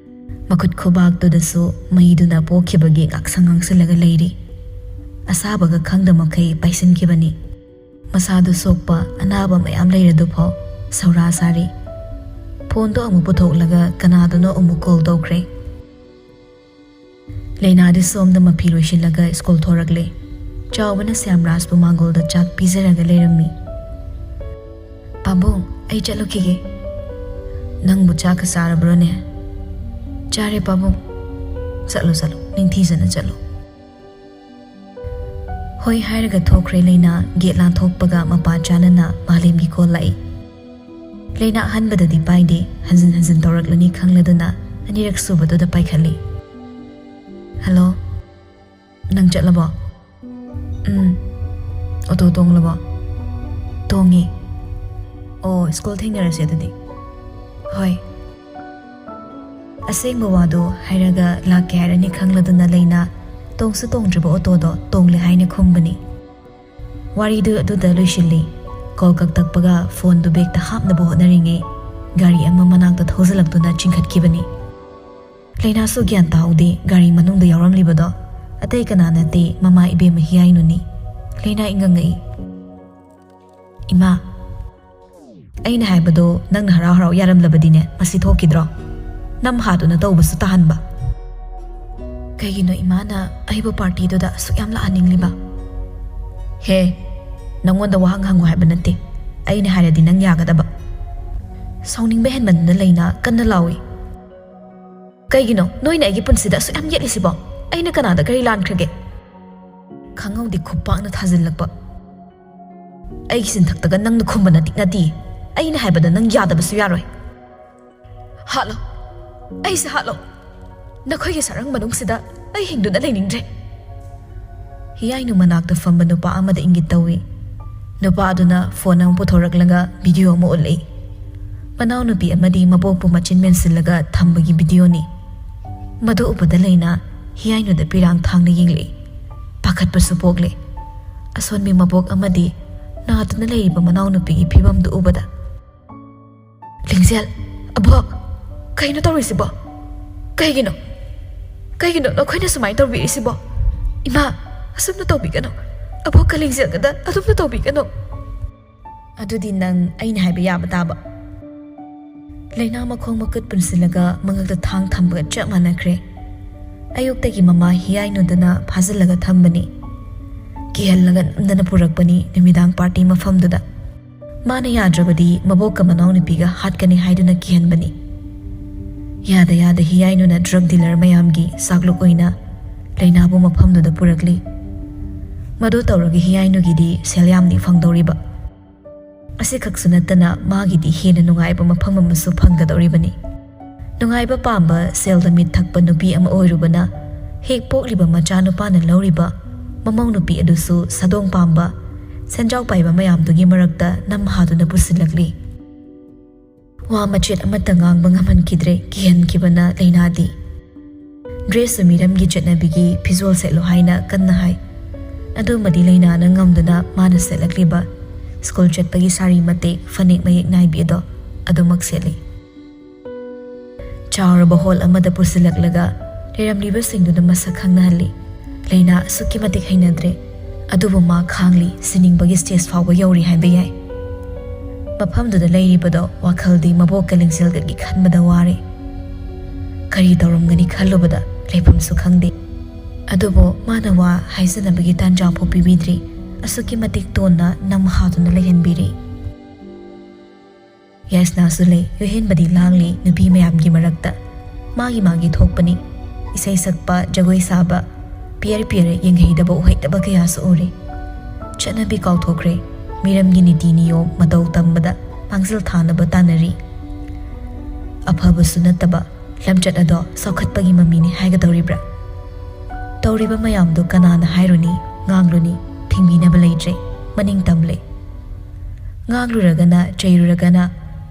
ꯃꯈꯨꯠ ꯈꯨꯕꯥꯛꯇꯨꯗꯁꯨ ꯃꯩꯗꯨꯅ ꯄꯣꯛꯈꯤꯕꯒꯤ ꯉꯥꯛꯁꯪ ꯉꯥꯡꯁꯤꯜꯂꯒ ꯂꯩꯔꯤ꯫ ꯑꯁꯥꯕꯒ ꯈꯪꯗ ꯃꯈꯩ ꯄꯥꯏꯁꯤꯟꯈꯤꯕꯅꯤ꯫ ꯃꯁꯥꯗꯨ ꯁꯣꯛꯄ ꯑꯅꯥꯕ ꯃꯌꯥꯝ ꯂꯩꯔꯗꯨꯐꯥꯎ ꯁꯧꯔꯥ ꯁꯥꯔꯤ꯫ ꯐꯣꯟꯗꯣ ꯑꯃꯨꯛ ꯄꯨꯊꯣꯛꯂꯒ ꯀꯅꯥꯗꯅꯣ ꯑꯃꯨꯛ ꯀꯣꯜ ꯇꯧꯈ꯭ꯔꯦ꯫ ꯂꯩꯅꯥꯗꯤ ꯁꯣꯝꯗ ꯃꯐꯤ ꯂꯣꯏꯁꯤꯜꯂꯒ ꯁ꯭ꯀꯨꯜ ꯊꯣꯔꯛꯂꯦ꯫ ꯆꯥꯎꯕꯅ ꯁ꯭ꯌꯥꯝꯔꯥꯖꯄꯨ ꯃꯥꯡꯒꯣꯜꯗ ꯆꯥꯛ ꯄꯤꯖꯔꯒ ꯂꯩꯔꯝꯃꯤ꯫ "ꯄꯥꯕꯨꯡ, ꯑꯩ ꯆꯠꯂꯨꯈꯤꯒꯦ꯫ ꯅꯪꯕꯨ ꯆꯥꯛꯀ ꯆꯥꯔꯕ꯭ꯔꯣꯅꯦ?" "ꯆꯥꯔꯦ ꯄꯥꯕꯨꯡ꯫" "ꯆꯠꯂꯣ, ꯆꯠꯂꯣ, ꯅꯤꯡꯊꯤꯖꯅ ꯆꯠꯂꯣ꯫" ꯍꯣꯏ ꯍꯥꯏꯔꯒ ꯊꯣꯛꯈ꯭ꯔꯦ ꯂꯩꯅꯥ꯫ ꯒꯦꯠ ꯂꯥꯟꯊꯣꯛꯄꯒ ꯃꯄꯥ ꯆꯥꯅꯅ ꯃꯥꯂꯦꯝꯒꯤ ꯀꯣꯜ ꯂꯥꯛꯏ꯫ ꯂꯩꯅꯥ ꯑꯍꯥꯟꯕꯗꯗꯤ ꯄꯥꯏꯗꯦ, ꯍꯟꯖꯤꯟ ꯍꯟꯖꯤꯟ ꯇꯧꯔꯛꯂꯅꯤ ꯈꯪꯂꯗꯨꯅ ꯑꯅꯤꯔꯛ ꯁꯨꯕꯗꯨꯗ ꯄꯥꯏꯈꯠꯂꯤ꯫ "ꯍꯜꯂꯣ, ꯅꯪ ꯆꯠꯂꯕꯣ?" "ꯎꯝ꯫ ꯑꯣꯇꯣ ꯇꯣꯡꯂꯕꯣ?" "ꯇꯣꯡꯉꯦ꯫" "ꯑꯣ, ꯁ꯭ꯀꯨꯜ ꯊꯦꯡꯅꯔꯁꯦ ꯑꯗꯨꯗꯤ꯫" "ꯍꯣꯏ꯫" ꯑꯁꯦꯡꯕ ꯋꯥꯗꯣ ꯍꯥꯏꯔꯒ ꯂꯥꯛꯀꯦ ꯍꯥꯏꯔꯅꯤ ꯈꯪꯂꯗꯨꯅ ꯂꯩꯅꯥ ꯇꯣꯡꯁꯨ ꯇꯣꯡꯗ꯭ꯔꯤꯕ ꯑꯣꯇꯣꯗꯣ ꯇꯣꯡꯂꯦ ꯍꯥꯏꯅ ꯈꯨꯝꯕꯅꯤ꯫ ꯋꯥꯔꯤꯗꯨ ꯑꯗꯨꯗ ꯂꯣꯏꯁꯤꯜꯂꯤ꯫ ꯀꯣꯜ ꯀꯛꯇꯛꯄꯒ ꯐꯣꯟꯗꯨ ꯕꯦꯛꯇ ꯍꯥꯞꯅꯕ ꯍꯣꯠꯅꯔꯤꯉꯩ ꯒꯥꯔꯤ ꯑꯃ ꯃꯅꯥꯛꯇ ꯊꯧꯖꯤꯜꯂꯛꯇꯨꯅ ꯆꯤꯡꯈꯠꯈꯤꯕꯅꯤ꯫ ꯂꯩꯅꯥꯁꯨ ꯒ꯭ꯌꯥꯟ ꯇꯥꯍꯧꯗꯦ ꯒꯥꯔꯤ ꯃꯅꯨꯡꯗ ꯌꯥꯎꯔꯝꯂꯤꯕꯗꯣ ꯑꯇꯩ ꯀꯅꯥ ꯅꯠꯇꯦ, ꯃꯃꯥ ꯏꯕꯦꯝꯃ ꯍꯤꯌꯥꯏꯅꯨꯅꯤ꯫ ꯂꯩꯅꯥ ꯏꯉꯛꯉꯛꯏ꯫ "ꯏꯃꯥ, ꯑꯩꯅ ꯍꯥꯏꯕꯗꯣ ꯅꯪꯅ ꯍꯔꯥꯎ ꯍꯔꯥꯎ ꯌꯥꯔꯝꯂꯕꯗꯤꯅꯦ, ꯃꯁꯤ ꯊꯣꯛꯈꯤꯗ꯭ꯔꯣ? ꯅꯝ ꯍꯥꯗꯨꯅ ꯇꯧꯕꯁꯨ ꯇꯥꯍꯟꯕ꯫ ꯀꯩꯒꯤꯅꯣ ꯏꯃꯥꯅ ꯑꯩꯕꯨ ꯄꯥꯔꯇꯤꯗꯨꯗ ꯑꯁꯨꯛ ꯌꯥꯝ ꯂꯥꯛꯍꯟꯅꯤꯡꯂꯤꯕ?" "ꯍꯦ, ꯅꯪꯉꯣꯟꯗ ꯋꯥꯍꯪ ꯍꯪꯉꯨ ꯍꯥꯏꯕ ꯅꯠꯇꯦ꯫ ꯑꯩꯅ ꯍꯥꯏꯔꯗꯤ ꯅꯪ ꯌꯥꯒꯗꯕ꯫" ꯁꯥꯎꯅꯤꯡꯕ ꯍꯦꯟꯃꯟꯗꯨꯅ ꯂꯩꯅꯥ ꯀꯟꯅ ꯂꯥꯎꯏ꯫ "ꯀꯩꯒꯤꯅꯣ ꯅꯣꯏꯅ ꯑꯩꯒꯤ ꯄꯨꯟꯁꯤꯗ ꯑꯁꯨꯛ ꯌꯥꯝ ꯌꯦꯠꯂꯤꯁꯤꯕꯣ? ꯑꯩꯅ ꯀꯅꯥꯗ ꯀꯔꯤ ꯂꯥꯟꯈ꯭ꯔꯒꯦ?" ꯈꯪꯍꯧꯗꯦ ꯈꯨꯄꯥꯛꯅ ꯊꯥꯖꯤꯜꯂꯛꯄ꯫ "ꯑꯩꯒꯤ ꯆꯤꯟꯊꯛꯇꯒ ꯅꯪꯅ ꯈꯨꯝꯕ ꯅꯇꯤꯛ ꯅꯠꯇꯤꯌꯦ꯫ ꯑꯩꯅ ꯍꯥꯏꯕꯗ ꯅꯪ ꯌꯥꯗꯕꯁꯨ ꯌꯥꯔꯣꯏ꯫" "ꯍꯥꯠꯂꯣ, "ꯑꯩꯁꯦ ꯍꯥꯠꯂꯣ꯫ ꯅꯈꯣꯏꯒꯤ ꯁꯔꯪ ꯃꯅꯨꯡꯁꯤꯗ ꯑꯩ ꯍꯤꯡꯗꯨꯅ ꯂꯩꯅꯤꯡꯗ꯭ꯔꯦ"꯫ ꯍꯤꯌꯥꯏꯅꯨ ꯃꯅꯥꯛꯇ ꯐꯝꯕ ꯅꯨꯄꯥ ꯑꯃꯗ ꯏꯪꯒꯤꯠ ꯇꯧꯏ꯫ ꯅꯨꯄꯥ ꯑꯗꯨꯅ ꯐꯣꯟ ꯑꯃ ꯄꯨꯊꯣꯔꯛꯂꯒ ꯚꯤꯗꯤꯑꯣ ꯑꯃ ꯎꯠꯂꯛꯏ꯫ ꯃꯅꯥꯎꯅꯨꯄꯤ ꯑꯃꯗꯤ ꯃꯕꯣꯛꯄꯨ ꯃꯆꯤꯟ ꯃꯦꯟꯁꯤꯜꯂꯒ ꯊꯝꯕꯒꯤ ꯚꯤꯗꯤꯑꯣꯅꯤ꯫ ꯃꯗꯨ ꯎꯕꯗ ꯂꯩꯅꯥ ꯍꯤꯌꯥꯏꯅꯨꯗ ꯄꯤꯔꯥꯡ ꯊꯥꯡꯅ ꯌꯦꯡꯂꯛꯏ꯫ ꯄꯥꯈꯠꯄꯁꯨ ꯄꯣꯛꯂꯦ꯫ ꯑꯁꯣꯟꯕꯤ ꯃꯕꯣꯛ ꯑꯃꯗꯤ ꯅꯥꯗꯨꯅ ꯂꯩꯔꯤꯕ ꯃꯅꯥꯎꯅꯨꯄꯤꯒꯤ ꯐꯤꯕꯝꯗꯨ ꯎꯕꯗ, "ꯂꯤꯡꯖꯦꯜ, ꯑꯕꯣꯛ, ꯀꯩꯅꯣ ꯇꯧꯔꯤꯁꯤꯕꯣ? ꯀꯩꯒꯤꯅꯣ? ꯀꯩꯒꯤꯅꯣ ꯅꯈꯣꯏꯅ ꯁꯨꯃꯥꯏꯅ ꯇꯧꯕꯤꯔꯤꯁꯤꯕꯣ? ꯏꯃꯥ, ꯑꯁꯨꯝꯅ ꯇꯧꯕꯤꯒꯅꯨ꯫ ꯑꯕꯣꯛꯀ ꯂꯤꯡꯖꯦꯜꯒꯗ ꯑꯗꯨꯝꯅ ꯇꯧꯕꯤꯒꯅꯨ"꯫ "ꯑꯗꯨꯗꯤ ꯅꯪ ꯑꯩꯅ ꯍꯥꯏꯕ ꯌꯥꯕ ꯇꯥꯕ"꯫ ꯂꯩꯅꯥ ꯃꯈꯣꯡ ꯃꯈꯨꯠ ꯄꯨꯟꯁꯤꯜꯂꯒ ꯃꯉꯛꯇ ꯊꯥꯡ ꯊꯝꯕꯒ ꯆꯞ ꯃꯥꯟꯅꯈ꯭ꯔꯦ꯫ ꯑꯌꯨꯛꯇꯒꯤ ꯃꯃꯥ ꯍꯤꯌꯥꯏꯅꯨꯗꯅ ꯐꯥꯖꯤꯜꯂꯒ ꯊꯝꯕꯅꯤ꯫ ꯀꯤꯍꯜꯂꯒ ꯅꯝꯗꯅ ꯄꯨꯔꯛꯄꯅꯤ ꯅꯨꯃꯤꯗꯥꯡ ꯄꯥꯔꯇꯤ ꯃꯐꯝꯗꯨꯗ꯫ ꯃꯥꯅ ꯌꯥꯗ꯭ꯔꯕꯗꯤ ꯃꯕꯣꯛꯀ ꯃꯅꯥꯎꯅꯨꯄꯤꯒ ꯍꯥꯠꯀꯅꯤ ꯍꯥꯏꯗꯨꯅ ꯀꯤꯍꯟꯕꯅꯤ꯫ ꯌꯥꯗ ꯌꯥꯗ ꯍꯤꯌꯥꯏꯅꯨꯅ ꯗ꯭ꯔꯒ ꯗꯤꯂꯔ ꯃꯌꯥꯝꯒꯤ ꯆꯥꯛꯂꯨꯛ ꯑꯣꯏꯅ ꯂꯩꯅꯥꯕꯨ ꯃꯐꯝꯗꯨꯗ ꯄꯨꯔꯛꯂꯤ꯫ ꯃꯗꯨ ꯇꯧꯔꯒ ꯍꯤꯌꯥꯏꯅꯨꯒꯤꯗꯤ ꯁꯦꯜ ꯌꯥꯝꯅꯤ ꯐꯪꯗꯧꯔꯤꯕ꯫ ꯑꯁꯤꯈꯛꯁꯨ ꯅꯠꯇꯅ ꯃꯥꯒꯤꯗꯤ ꯍꯦꯟꯅ ꯅꯨꯡꯉꯥꯏꯕ ꯃꯐꯝ ꯑꯃꯁꯨ ꯐꯪꯒꯗꯧꯔꯤꯕꯅꯤ꯫ ꯅꯨꯡꯉꯥꯏꯕ ꯄꯥꯝꯕ, ꯁꯦꯜꯗ ꯃꯤꯠ ꯊꯛꯄ ꯅꯨꯄꯤ ꯑꯃ ꯑꯣꯏꯔꯨꯕꯅ ꯍꯦꯛ ꯄꯣꯛꯂꯤꯕ ꯃꯆꯥꯅꯨꯄꯥꯅ ꯂꯧꯔꯤꯕ ꯃꯃꯧ ꯅꯨꯄꯤ ꯑꯗꯨꯁꯨ ꯁꯥꯗꯣꯡ ꯄꯥꯝꯕ, ꯁꯦꯟꯖꯥꯎ ꯄꯥꯏꯕ ꯃꯌꯥꯝꯗꯨꯒꯤ ꯃꯔꯛꯇ ꯅꯝꯍꯥꯗꯨꯅ ꯄꯨꯁꯤꯜꯂꯛꯂꯤ꯫ ꯋꯥ ꯃꯆꯦꯠ ꯑꯃꯠꯇ ꯉꯥꯡꯕ ꯉꯝꯍꯟꯈꯤꯗ꯭ꯔꯦ ꯀꯤꯍꯟꯈꯤꯕꯅ ꯂꯩꯅꯥꯗꯤ꯫ ꯗ꯭ꯔꯦꯁꯁꯨ ꯃꯤꯔꯝꯒꯤ ꯆꯠꯅꯕꯤꯒꯤ ꯐꯤꯖꯣꯜ ꯁꯦꯠꯂꯨ ꯍꯥꯏꯅ ꯀꯟꯅ ꯍꯥꯏ꯫ ꯑꯗꯨꯃꯗꯤ ꯂꯩꯅꯥꯅ ꯉꯝꯗꯨꯅ ꯃꯥꯅ ꯁꯦꯠꯂꯛꯂꯤꯕ ꯁ꯭ꯀꯨꯜ ꯆꯠꯄꯒꯤ ꯁꯥꯔꯤ ꯃꯇꯦꯛ, ꯐꯅꯦꯛ ꯃꯌꯦꯛ ꯅꯥꯏꯕꯤ ꯑꯗꯣ ꯑꯗꯨꯃꯛ ꯁꯦꯠꯂꯤ꯫ ꯆꯥꯎꯔꯕ ꯍꯣꯜ ꯑꯃꯗ ꯄꯨꯁꯤꯜꯂꯛꯂꯒ ꯂꯩꯔꯝꯂꯤꯕꯁꯤꯡꯗꯨꯗ ꯃꯁꯛ ꯈꯪꯅꯍꯜꯂꯤ꯫ ꯂꯩꯅꯥ ꯑꯁꯨꯛꯀꯤ ꯃꯇꯤꯛ ꯍꯩꯅꯗ꯭ꯔꯦ, ꯑꯗꯨꯕꯨ ꯃꯥ ꯈꯥꯡꯂꯤ, ꯁꯤꯅꯤꯡꯕꯒꯤ ꯁ꯭ꯇꯦꯖ ꯐꯥꯎꯕ ꯌꯧꯔꯤ ꯍꯥꯏꯕ ꯌꯥꯏ꯫ ꯃꯐꯝꯗꯨꯗ ꯂꯩꯔꯤꯕꯗꯣ ꯋꯥꯈꯜꯗꯤ ꯃꯕꯣꯛꯀ ꯂꯤꯡꯖꯦꯜꯒꯒꯤ ꯈꯟꯕꯗ ꯋꯥꯔꯦ꯫ ꯀꯔꯤ ꯇꯧꯔꯝꯒꯅꯤ ꯈꯜꯂꯨꯕꯗ ꯂꯩꯐꯝꯁꯨ ꯈꯪꯗꯦ꯫ ꯑꯗꯨꯕꯨ ꯃꯥꯅ ꯋꯥ ꯍꯥꯏꯖꯅꯕꯒꯤ ꯇꯥꯟꯖꯥ ꯐꯥꯎ ꯄꯤꯕꯤꯗ꯭ꯔꯤ꯫ ꯑꯁꯨꯛꯀꯤ ꯃꯇꯤꯛ ꯇꯣꯟꯅ ꯅꯝꯍꯥꯗꯨꯅ ꯂꯩꯍꯟꯕꯤꯔꯤ꯫ ꯌꯥꯏꯁꯅꯥꯁꯨ ꯂꯩ, ꯌꯨꯍꯦꯟꯕꯗꯤ ꯂꯥꯡꯂꯤ ꯅꯨꯄꯤ ꯃꯌꯥꯝꯒꯤ ꯃꯔꯛꯇ꯫ ꯃꯥꯒꯤ ꯃꯥꯒꯤ ꯊꯣꯛꯄꯅꯤ꯫ ꯏꯁꯩ ꯁꯛꯄ, ꯖꯒꯣꯏ ꯁꯥꯕ, ꯄꯤꯌꯔ ꯄꯤꯌꯔ ꯌꯦꯡꯍꯩꯗꯕ ꯎꯍꯩꯗꯕ ꯀꯌꯥꯁꯨ ꯎꯔꯦ꯫ ꯆꯠꯅꯕꯤ ꯀꯥꯎꯊꯣꯛꯈ꯭ꯔꯦ꯫ ꯃꯤꯔꯝꯒꯤ ꯅꯤꯇꯤ ꯅꯤꯌꯣꯝ ꯃꯇꯧ ꯇꯝꯕꯗ ꯃꯥꯡꯖꯤꯜ ꯊꯥꯅꯕ ꯇꯥꯟꯅꯔꯤ꯫ ꯑꯐꯕꯁꯨ ꯅꯠꯇꯕ, ꯂꯝꯆꯠ ꯑꯗꯣ ꯆꯥꯎꯈꯠꯄꯒꯤ ꯃꯃꯤꯅꯤ ꯍꯥꯏꯒꯗꯧꯔꯤꯕ꯭ꯔꯥ? ꯇꯧꯔꯤꯕ ꯃꯌꯥꯝꯗꯣ ꯀꯅꯥꯅ ꯍꯥꯏꯔꯨꯅꯤ, ꯉꯥꯡꯂꯨꯅꯤ, ꯊꯤꯡꯕꯤꯅꯕ ꯂꯩꯇ꯭ꯔꯦ, ꯃꯅꯤꯡ ꯇꯝꯂꯦ꯫ ꯉꯥꯡꯂꯨꯔꯒꯅ, ꯆꯩꯔꯨꯔꯒꯅ,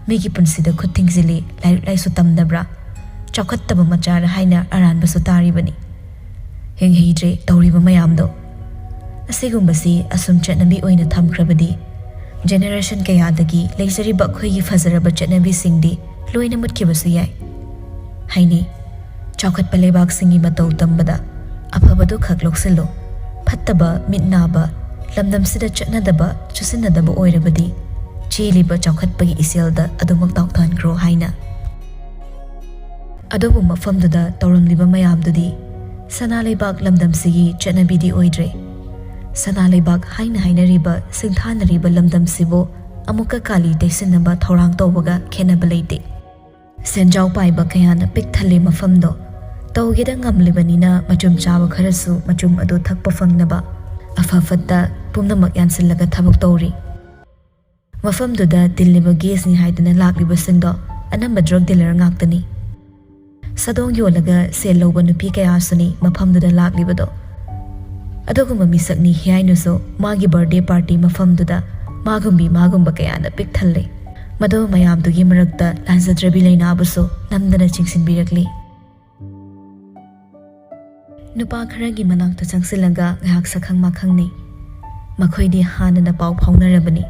ꯃꯤꯒꯤ ꯄꯨꯟꯁꯤꯗ ꯈꯨꯠ ꯊꯤꯡꯖꯤꯜꯂꯤ, ꯂꯥꯏꯔꯤꯛ ꯂꯥꯏꯁꯨ ꯇꯝꯗꯕ꯭ꯔꯥ, ꯆꯥꯎꯈꯠꯇꯕ ꯃꯆꯥꯔ ꯍꯥꯏꯅ ꯑꯔꯥꯟꯕꯁꯨ ꯇꯥꯔꯤꯕꯅꯤ꯫ ꯍꯤꯡ ꯍꯩꯗ꯭ꯔꯦ ꯇꯧꯔꯤꯕ ꯃꯌꯥꯝꯗꯣ꯫ ꯑꯁꯤꯒꯨꯝꯕꯁꯤ ꯑꯁꯨꯝ ꯆꯠꯅꯕꯤ ꯑꯣꯏꯅ ꯊꯝꯈ꯭ꯔꯕꯗꯤ, ꯖꯦꯅꯦꯔꯦꯁꯟ ꯀꯌꯥꯗꯒꯤ ꯂꯩꯖꯔꯤꯕ ꯑꯩꯈꯣꯏꯒꯤ ꯐꯖꯔꯕ ꯆꯠꯅꯕꯤꯁꯤꯡꯗꯤ ꯂꯣꯏꯅ ꯃꯨꯠꯈꯤꯕꯁꯨ ꯌꯥꯏ꯫ ꯍꯥꯏꯅꯩ, ꯆꯥꯎꯈꯠꯄ ꯂꯩꯕꯥꯛꯁꯤꯡꯒꯤ ꯃꯇꯧ ꯇꯝꯕꯗ ꯑꯐꯕꯗꯨ ꯈꯛ ꯂꯧꯁꯤꯜꯂꯨ, ꯐꯠꯇꯕ, ꯃꯤꯠ ꯅꯥꯕ, ꯂꯝꯗꯝꯁꯤꯗ ꯆꯠꯅꯗꯕ, ꯆꯨꯁꯤꯟꯅꯗꯕ ꯑꯣꯏꯔꯕꯗꯤ ꯆꯦꯜꯂꯤꯕ ꯆꯥꯎꯈꯠꯄꯒꯤ ꯏꯆꯦꯜꯗ ꯑꯗꯨꯃꯛ ꯇꯥꯎꯊꯍꯟꯈ꯭ꯔꯣ ꯍꯥꯏꯅ꯫ ꯑꯗꯨꯕꯨ ꯃꯐꯝꯗꯨꯗ ꯇꯧꯔꯝꯂꯤꯕ ꯃꯌꯥꯝꯗꯨꯗꯤ ꯁꯅꯥ ꯂꯩꯕꯥꯛ ꯂꯝꯗꯝꯁꯤꯒꯤ ꯆꯠꯅꯕꯤꯗꯤ ꯑꯣꯏꯗ꯭ꯔꯦ꯫ ꯁꯅꯥ ꯂꯩꯕꯥꯛ ꯍꯥꯏꯅ ꯍꯥꯏꯅꯔꯤꯕ, ꯁꯤꯡꯊꯥꯅꯔꯤꯕ ꯂꯝꯗꯝꯁꯤꯕꯨ ꯑꯃꯨꯛꯀ ꯀꯥꯂꯤ ꯇꯩꯁꯤꯟꯅꯕ ꯊꯧꯔꯥꯡ ꯇꯧꯕꯒ ꯈꯦꯠꯅꯕ ꯂꯩꯇꯦ꯫ ꯁꯦꯟꯖꯥꯎ ꯄꯥꯏꯕ ꯀꯌꯥꯅ ꯄꯤꯛ ꯊꯜꯂꯦ ꯃꯐꯝꯗꯣ꯫ ꯇꯧꯒꯦꯗ ꯉꯝꯂꯤꯕꯅꯤꯅ ꯃꯆꯨꯝ ꯆꯥꯕ ꯈꯔꯁꯨ ꯃꯆꯨꯝ ꯑꯗꯨ ꯊꯛꯄ ꯐꯪꯅꯕ ꯑꯐ ꯐꯠꯇ ꯄꯨꯝꯅꯃꯛ ꯌꯥꯟꯁꯤꯜꯂꯒ ꯊꯕꯛ ꯇꯧꯔꯤ꯫ ꯃꯐꯝꯗꯨꯗ ꯇꯤꯜꯂꯤꯕ ꯒꯦꯁꯅꯤ ꯍꯥꯏꯗꯨꯅ ꯂꯥꯛꯂꯤꯕꯁꯤꯡꯗꯣ ꯑꯅꯝꯕ ꯗ꯭ꯔꯒ ꯗꯤꯂꯔ ꯉꯥꯛꯇꯅꯤ꯫ ꯁꯥꯗꯣꯡ ꯌꯣꯜꯂꯒ ꯁꯦꯜ ꯂꯧꯕ ꯅꯨꯄꯤ ꯀꯌꯥꯁꯨꯅꯤ ꯃꯐꯝꯗꯨꯗ ꯂꯥꯛꯂꯤꯕꯗꯣ꯫ ꯑꯗꯨꯒꯨꯝꯕ ꯃꯤꯁꯛꯅꯤ ꯍꯤꯌꯥꯏꯅꯨꯁꯨ ꯃꯥꯒꯤ ꯕꯥꯔꯗꯦ ꯄꯥꯔꯇꯤ ꯃꯐꯝꯗꯨꯗ ꯃꯥꯒꯨꯝꯕꯤ ꯃꯥꯒꯨꯝꯕ ꯀꯌꯥꯅ ꯄꯤꯛ ꯊꯜꯂꯦ꯫ ꯃꯗꯨ ꯃꯌꯥꯝꯗꯨꯒꯤ ꯃꯔꯛꯇ ꯂꯥꯟꯖꯗ꯭ꯔꯕꯤ ꯂꯩꯅꯥꯕꯨꯁꯨ ꯅꯝꯗꯅ ꯆꯤꯡꯁꯤꯟꯕꯤꯔꯛꯂꯤ꯫ ꯅꯨꯄꯥ ꯈꯔꯒꯤ ꯃꯅꯥꯛꯇ ꯆꯪꯁꯤꯜꯂꯒ ꯉꯥꯏꯍꯥꯛ ꯁꯛꯈꯪ ꯃꯥꯈꯪꯅꯩ꯫ ꯃꯈꯣꯏꯗꯤ ꯍꯥꯟꯅꯅ ꯄꯥꯎ ꯐꯥꯎꯅꯔꯕꯅꯤ꯫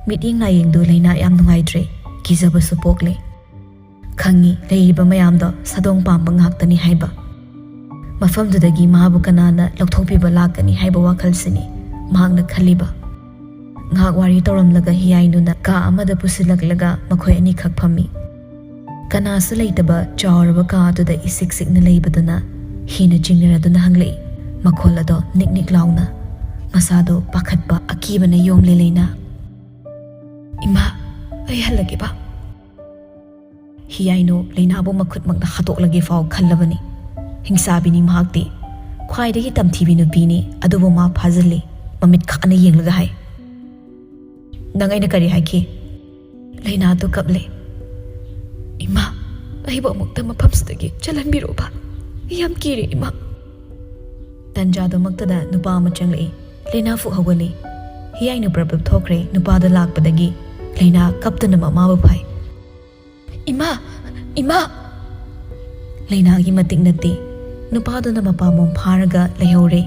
ꯃꯤꯠꯌꯦꯡ ꯅꯥꯌꯦꯡꯗꯨ ꯂꯩꯅꯥ ꯌꯥꯝ ꯅꯨꯡꯉꯥꯏꯇ꯭ꯔꯦ, ꯀꯤꯖꯕꯁꯨ ꯄꯣꯛꯂꯦ꯫ ꯈꯪꯉꯤ, ꯂꯩꯔꯤꯕ ꯃꯌꯥꯝꯗꯣ ꯁꯥꯗꯣꯡ ꯄꯥꯝꯕ ꯉꯥꯛꯇꯅꯤ ꯍꯥꯏꯕ꯫ ꯃꯐꯝꯗꯨꯗꯒꯤ ꯃꯥꯕꯨ ꯀꯅꯥꯅ ꯂꯧꯊꯣꯛꯄꯤꯕ ꯂꯥꯛꯀꯅꯤ ꯍꯥꯏꯕ ꯋꯥꯈꯜꯁꯤꯅꯤ ꯃꯍꯥꯛꯅ ꯈꯜꯂꯤꯕ꯫ ꯉꯥꯏꯍꯥꯛ ꯋꯥꯔꯤ ꯇꯧꯔꯝꯂꯒ ꯍꯤꯌꯥꯏꯅꯨꯅ ꯀꯥ ꯑꯃꯗ ꯄꯨꯁꯤꯜꯂꯛꯂꯒ ꯃꯈꯣꯏ ꯑꯅꯤꯈꯛ ꯐꯝꯃꯤ꯫ ꯀꯅꯥꯁꯨ ꯂꯩꯇꯕ ꯆꯥꯎꯔꯕ ꯀꯥ ꯑꯗꯨꯗ ꯏꯁꯤꯛ ꯁꯤꯛꯅ ꯂꯩꯕꯗꯨꯅ ꯍꯦꯟꯅ ꯆꯤꯡꯅꯔꯗꯨꯅ ꯍꯪꯂꯛꯏ, ꯃꯈꯣꯜ ꯑꯗꯣ ꯅꯤꯛ ꯅꯤꯛ ꯂꯥꯎꯅ꯫ ꯃꯁꯥꯗꯣ ꯄꯥꯈꯠꯄ ꯑꯀꯤꯕꯅ ꯌꯣꯝꯂꯦ ꯂꯩꯅꯥ꯫ "ꯏꯃꯥ, ꯑꯩ ꯍꯜꯂꯒꯦꯕ꯫" ꯍꯤꯌꯥꯏꯅꯨ ꯂꯩꯅꯥꯕꯨ ꯃꯈꯨꯠꯃꯛꯅ ꯍꯥꯠꯇꯣꯛꯂꯒꯦ ꯐꯥꯎ ꯈꯜꯂꯕꯅꯤ꯫ ꯍꯤꯡꯁꯥꯕꯤꯅꯤ ꯃꯍꯥꯛꯇꯤ꯫ ꯈ꯭ꯋꯥꯏꯗꯒꯤ ꯇꯝꯊꯤꯕꯤ ꯅꯨꯄꯤꯅꯤ, ꯑꯗꯨꯕꯨ ꯃꯥ ꯐꯥꯖꯤꯜꯂꯤ꯫ ꯃꯃꯤꯠ ꯈꯥꯅ ꯌꯦꯡꯂꯒ ꯍꯥꯏ, "ꯅꯪ ꯑꯩꯅ ꯀꯔꯤ ꯍꯥꯏꯈꯤ?" ꯂꯩꯅꯥꯗꯨ ꯀꯞꯂꯦ꯫ "ꯏꯃꯥ, ꯑꯩꯕꯨ ꯑꯃꯨꯛꯇ ꯃꯐꯝꯁꯤꯗꯒꯤ ꯆꯠꯍꯟꯕꯤꯔꯣꯕ꯫ ꯑꯩ ꯌꯥꯝ ꯀꯤꯔꯦ, ꯏꯃꯥ꯫ ꯇꯟꯖꯥꯗꯨꯃꯛꯇꯗ ꯅꯨꯄꯥ ꯑꯃ ꯆꯪꯂꯛꯏ꯫ ꯂꯩꯅꯥ ꯐꯨꯛ ꯍꯧꯒꯠꯂꯤ꯫ ꯍꯤꯌꯥꯏꯅ ꯄ꯭ꯔꯞ ꯄ꯭ꯔꯞ ꯊꯣꯛꯈ꯭ꯔꯦ꯫ ꯅꯨꯄꯥꯗꯨ ꯂꯥꯛꯄꯗꯒꯤ ꯂꯩꯅꯥ ꯀꯞꯇꯨꯅ ꯃꯃꯥꯕꯨ ꯐꯥꯏ꯫ "ꯏꯃꯥ! ꯏꯃꯥ!" ꯂꯩꯅꯥꯒꯤ ꯃꯇꯤꯛ ꯅꯠꯇꯦ꯫ ꯅꯨꯄꯥꯗꯨꯅ ꯃꯄꯥꯝꯕꯣꯝ ꯐꯥꯔꯒ ꯂꯩꯍꯧꯔꯦ꯫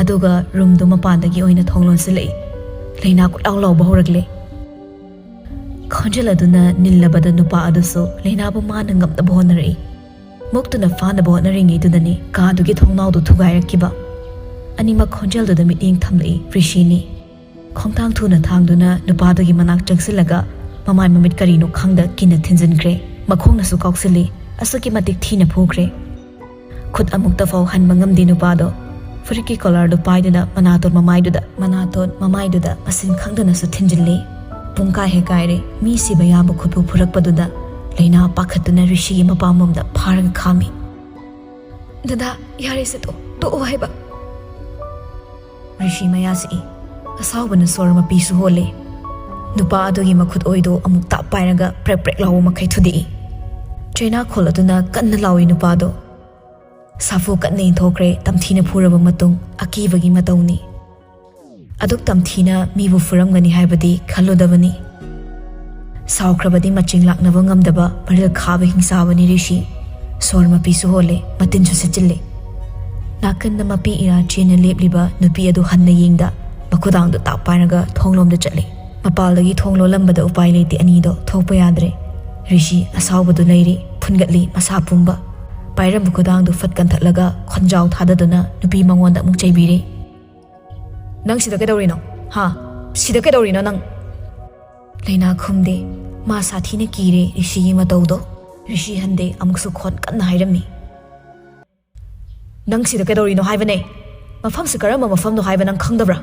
ꯑꯗꯨꯒ ꯔꯨꯝꯗꯨ ꯃꯄꯥꯟꯗꯒꯤ ꯑꯣꯏꯅ ꯊꯣꯡ ꯂꯣꯟꯁꯤꯜꯂꯛꯏ꯫ ꯂꯩꯅꯥ ꯀꯣꯏꯂꯥꯎ ꯂꯥꯎꯕ ꯍꯧꯔꯛꯂꯦ꯫ ꯈꯣꯟꯖꯦꯜ ꯑꯗꯨꯅ ꯅꯤꯜꯂꯕꯗ ꯅꯨꯄꯥ ꯑꯗꯨꯁꯨ ꯂꯩꯅꯥꯕꯨ ꯃꯥꯅ ꯉꯝꯅꯕ ꯍꯣꯠꯅꯔꯛꯏ꯫ ꯃꯨꯛꯇꯨꯅ ꯐꯥꯅꯕ ꯍꯣꯠꯅꯔꯤꯉꯩꯗꯨꯗꯅꯤ ꯀꯥꯗꯨꯒꯤ ꯊꯣꯡꯅꯥꯎꯗꯨ ꯊꯨꯒꯥꯏꯔꯛꯈꯤꯕ꯫ ꯑꯅꯤꯃꯛ ꯈꯣꯟꯖꯦꯜꯗꯨꯗ ꯃꯤꯠꯌꯦꯡ ꯊꯝꯂꯛꯏ ꯔꯤꯁꯤꯅꯤ꯫ ꯈꯣꯡꯊꯥꯡ ꯊꯨꯅ ꯊꯥꯡꯗꯨꯅ ꯅꯨꯄꯥꯗꯨꯒꯤ ꯃꯅꯥꯛ ꯆꯪꯁꯤꯜꯂꯒ ꯃꯃꯥꯏ ꯃꯃꯤꯠ ꯀꯔꯤꯅꯣ ꯈꯪꯗ ꯀꯤꯅ ꯊꯤꯟꯖꯤꯟꯈ꯭ꯔꯦ꯫ ꯃꯈꯣꯡꯅꯁꯨ ꯀꯥꯎꯁꯤꯜꯂꯤ꯫ ꯑꯁꯨꯛꯀꯤ ꯃꯇꯤꯛ ꯊꯤꯅ ꯐꯨꯈ꯭ꯔꯦ꯫ ꯈꯨꯠ ꯑꯃꯨꯛꯇ ꯐꯥꯎ ꯍꯟꯕ ꯉꯝꯗꯦ ꯅꯨꯄꯥꯗꯣ꯫ ꯐꯨꯔꯤꯠꯀꯤ ꯀꯣꯂꯔꯗꯨ ꯄꯥꯏꯗꯨꯅ ꯃꯅꯥꯇꯣꯟ ꯃꯃꯥꯏꯗꯨꯗ, ꯃꯅꯥꯇꯣꯟ ꯃꯃꯥꯏꯗꯨꯗ ꯃꯁꯤꯟ ꯈꯪꯗꯅꯁꯨ ꯊꯤꯟꯖꯤꯜꯂꯤ꯫ ꯄꯨꯡ ꯀꯥꯏ ꯍꯦꯛ ꯀꯥꯏꯔꯦ꯫ ꯃꯤ ꯁꯤꯕ ꯌꯥꯕ ꯈꯨꯠꯄꯨ ꯐꯨꯔꯛꯄꯗꯨꯗ ꯂꯩꯅꯥ ꯄꯥꯈꯠꯇꯨꯅ ꯔꯤꯁꯤꯒꯤ ꯃꯄꯥꯝꯕꯣꯝꯗ ꯐꯥꯔꯒ ꯈꯥꯝꯃꯤ꯫ "ꯗꯗꯥ, ꯌꯥꯔꯦꯁꯦ, ꯇꯣ-, ꯇꯣꯛꯑꯣ ꯍꯥꯏꯕ꯫" ꯔꯤꯁꯤ ꯃꯌꯥ ꯁꯤꯛꯏ꯫ ꯑꯁꯥꯎꯕꯅ ꯁꯣꯔ ꯃꯄꯤꯁꯨ ꯍꯣꯜꯂꯦ꯫ ꯅꯨꯄꯥ ꯑꯗꯨꯒꯤ ꯃꯈꯨꯠ ꯑꯣꯏꯗꯨ ꯑꯃꯨꯛ ꯇꯥꯞ ꯄꯥꯏꯔꯒ ꯄ꯭ꯔꯦꯛ ꯄ꯭ꯔꯦꯛ ꯂꯥꯎꯕ ꯃꯈꯩ ꯊꯨꯗꯦꯛꯏ꯫ ꯆꯩꯅꯥꯈꯣꯜ ꯑꯗꯨꯅ ꯀꯟꯅ ꯂꯥꯎꯏ ꯅꯨꯄꯥꯗꯣ꯫ ꯁꯥꯐꯨ ꯀꯟꯅ ꯏꯟꯊꯣꯛꯈ꯭ꯔꯦ꯫ ꯇꯝꯊꯤꯅ ꯐꯨꯔꯕ ꯃꯇꯨꯡ ꯑꯀꯤꯕꯒꯤ ꯃꯇꯧꯅꯤ꯫ ꯑꯗꯨꯛ ꯇꯝꯊꯤꯅ ꯃꯤꯕꯨ ꯐꯨꯔꯝꯒꯅꯤ ꯍꯥꯏꯕꯗꯤ ꯈꯜꯂꯨꯗꯕꯅꯤ꯫ ꯁꯥꯎꯈ꯭ꯔꯕꯗꯤ ꯃꯆꯤꯡ ꯂꯥꯛꯅꯕ ꯉꯝꯗꯕ ꯃꯔꯤꯜ ꯈꯥꯕ ꯍꯤꯡꯁꯥꯕꯅꯤ ꯔꯤꯁꯤ꯫ ꯁꯣꯔ ꯃꯄꯤꯁꯨ ꯍꯣꯜꯂꯦ, ꯃꯇꯤꯟꯁꯨ ꯁꯤꯠꯆꯤꯜꯂꯦ꯫ ꯅꯥꯀꯟꯗ ꯃꯄꯤ ꯏꯔꯥ ꯆꯦꯟꯅ ꯂꯦꯞꯂꯤꯕ ꯅꯨꯄꯤ ꯑꯗꯨ ꯍꯟꯅ ꯌꯦꯡꯗ ꯃꯈꯨꯗꯥꯡꯗꯨ ꯇꯥꯞ ꯄꯥꯏꯔꯒ ꯊꯣꯡꯂꯣꯝꯗ ꯆꯠꯂꯦ꯫ ꯃꯄꯥꯜꯗꯒꯤ ꯊꯣꯡ ꯂꯣꯜꯂꯝꯕꯗ ꯎꯄꯥꯏ ꯂꯩꯇꯦ ꯑꯅꯤꯗꯣ ꯊꯣꯛꯄ ꯌꯥꯗ꯭ꯔꯦ꯫ ꯔꯤꯁꯤ ꯑꯁꯥꯎꯕꯗꯨ ꯂꯩꯔꯤ, ꯐꯨꯟꯒꯠꯂꯤ ꯃꯁꯥ ꯄꯨꯝꯕ꯫ ꯄꯥꯏꯔꯝꯕ ꯈꯨꯗꯥꯡꯗꯨ ꯐꯠ ꯀꯟꯊꯠꯂꯒ ꯈꯣꯟꯖꯥꯎ ꯊꯥꯗꯗꯨꯅ ꯅꯨꯄꯤ ꯃꯉꯣꯟꯗ ꯑꯃꯨꯛ ꯆꯩꯕꯤꯔꯦ꯫ "ꯅꯪ ꯁꯤꯗ ꯀꯩꯗꯧꯔꯤꯅꯣ? ꯍꯥ? ꯁꯤꯗ ꯀꯩꯗꯧꯔꯤꯅꯣ ꯅꯪ?" ꯂꯩꯅꯥ ꯈꯨꯝꯗꯦ꯫ ꯃꯥ ꯁꯥꯊꯤꯅ ꯀꯤꯔꯦ ꯔꯤꯁꯤꯒꯤ ꯃꯇꯧꯗꯣ꯫ ꯔꯤꯁꯤ ꯍꯟꯗꯦ, ꯑꯃꯨꯛꯁꯨ ꯈꯣꯟ ꯀꯟꯅ ꯍꯥꯏꯔꯝꯃꯤ꯫ "ꯅꯪ ꯁꯤꯗ ꯀꯩꯗꯧꯔꯤꯅꯣ ꯍꯥꯏꯕꯅꯦ? ꯃꯐꯝꯁꯤ ꯀꯔꯝꯕ ꯃꯐꯝꯅꯣ ꯍꯥꯏꯕ ꯅꯪ ꯈꯪꯗꯕ꯭ꯔꯥ?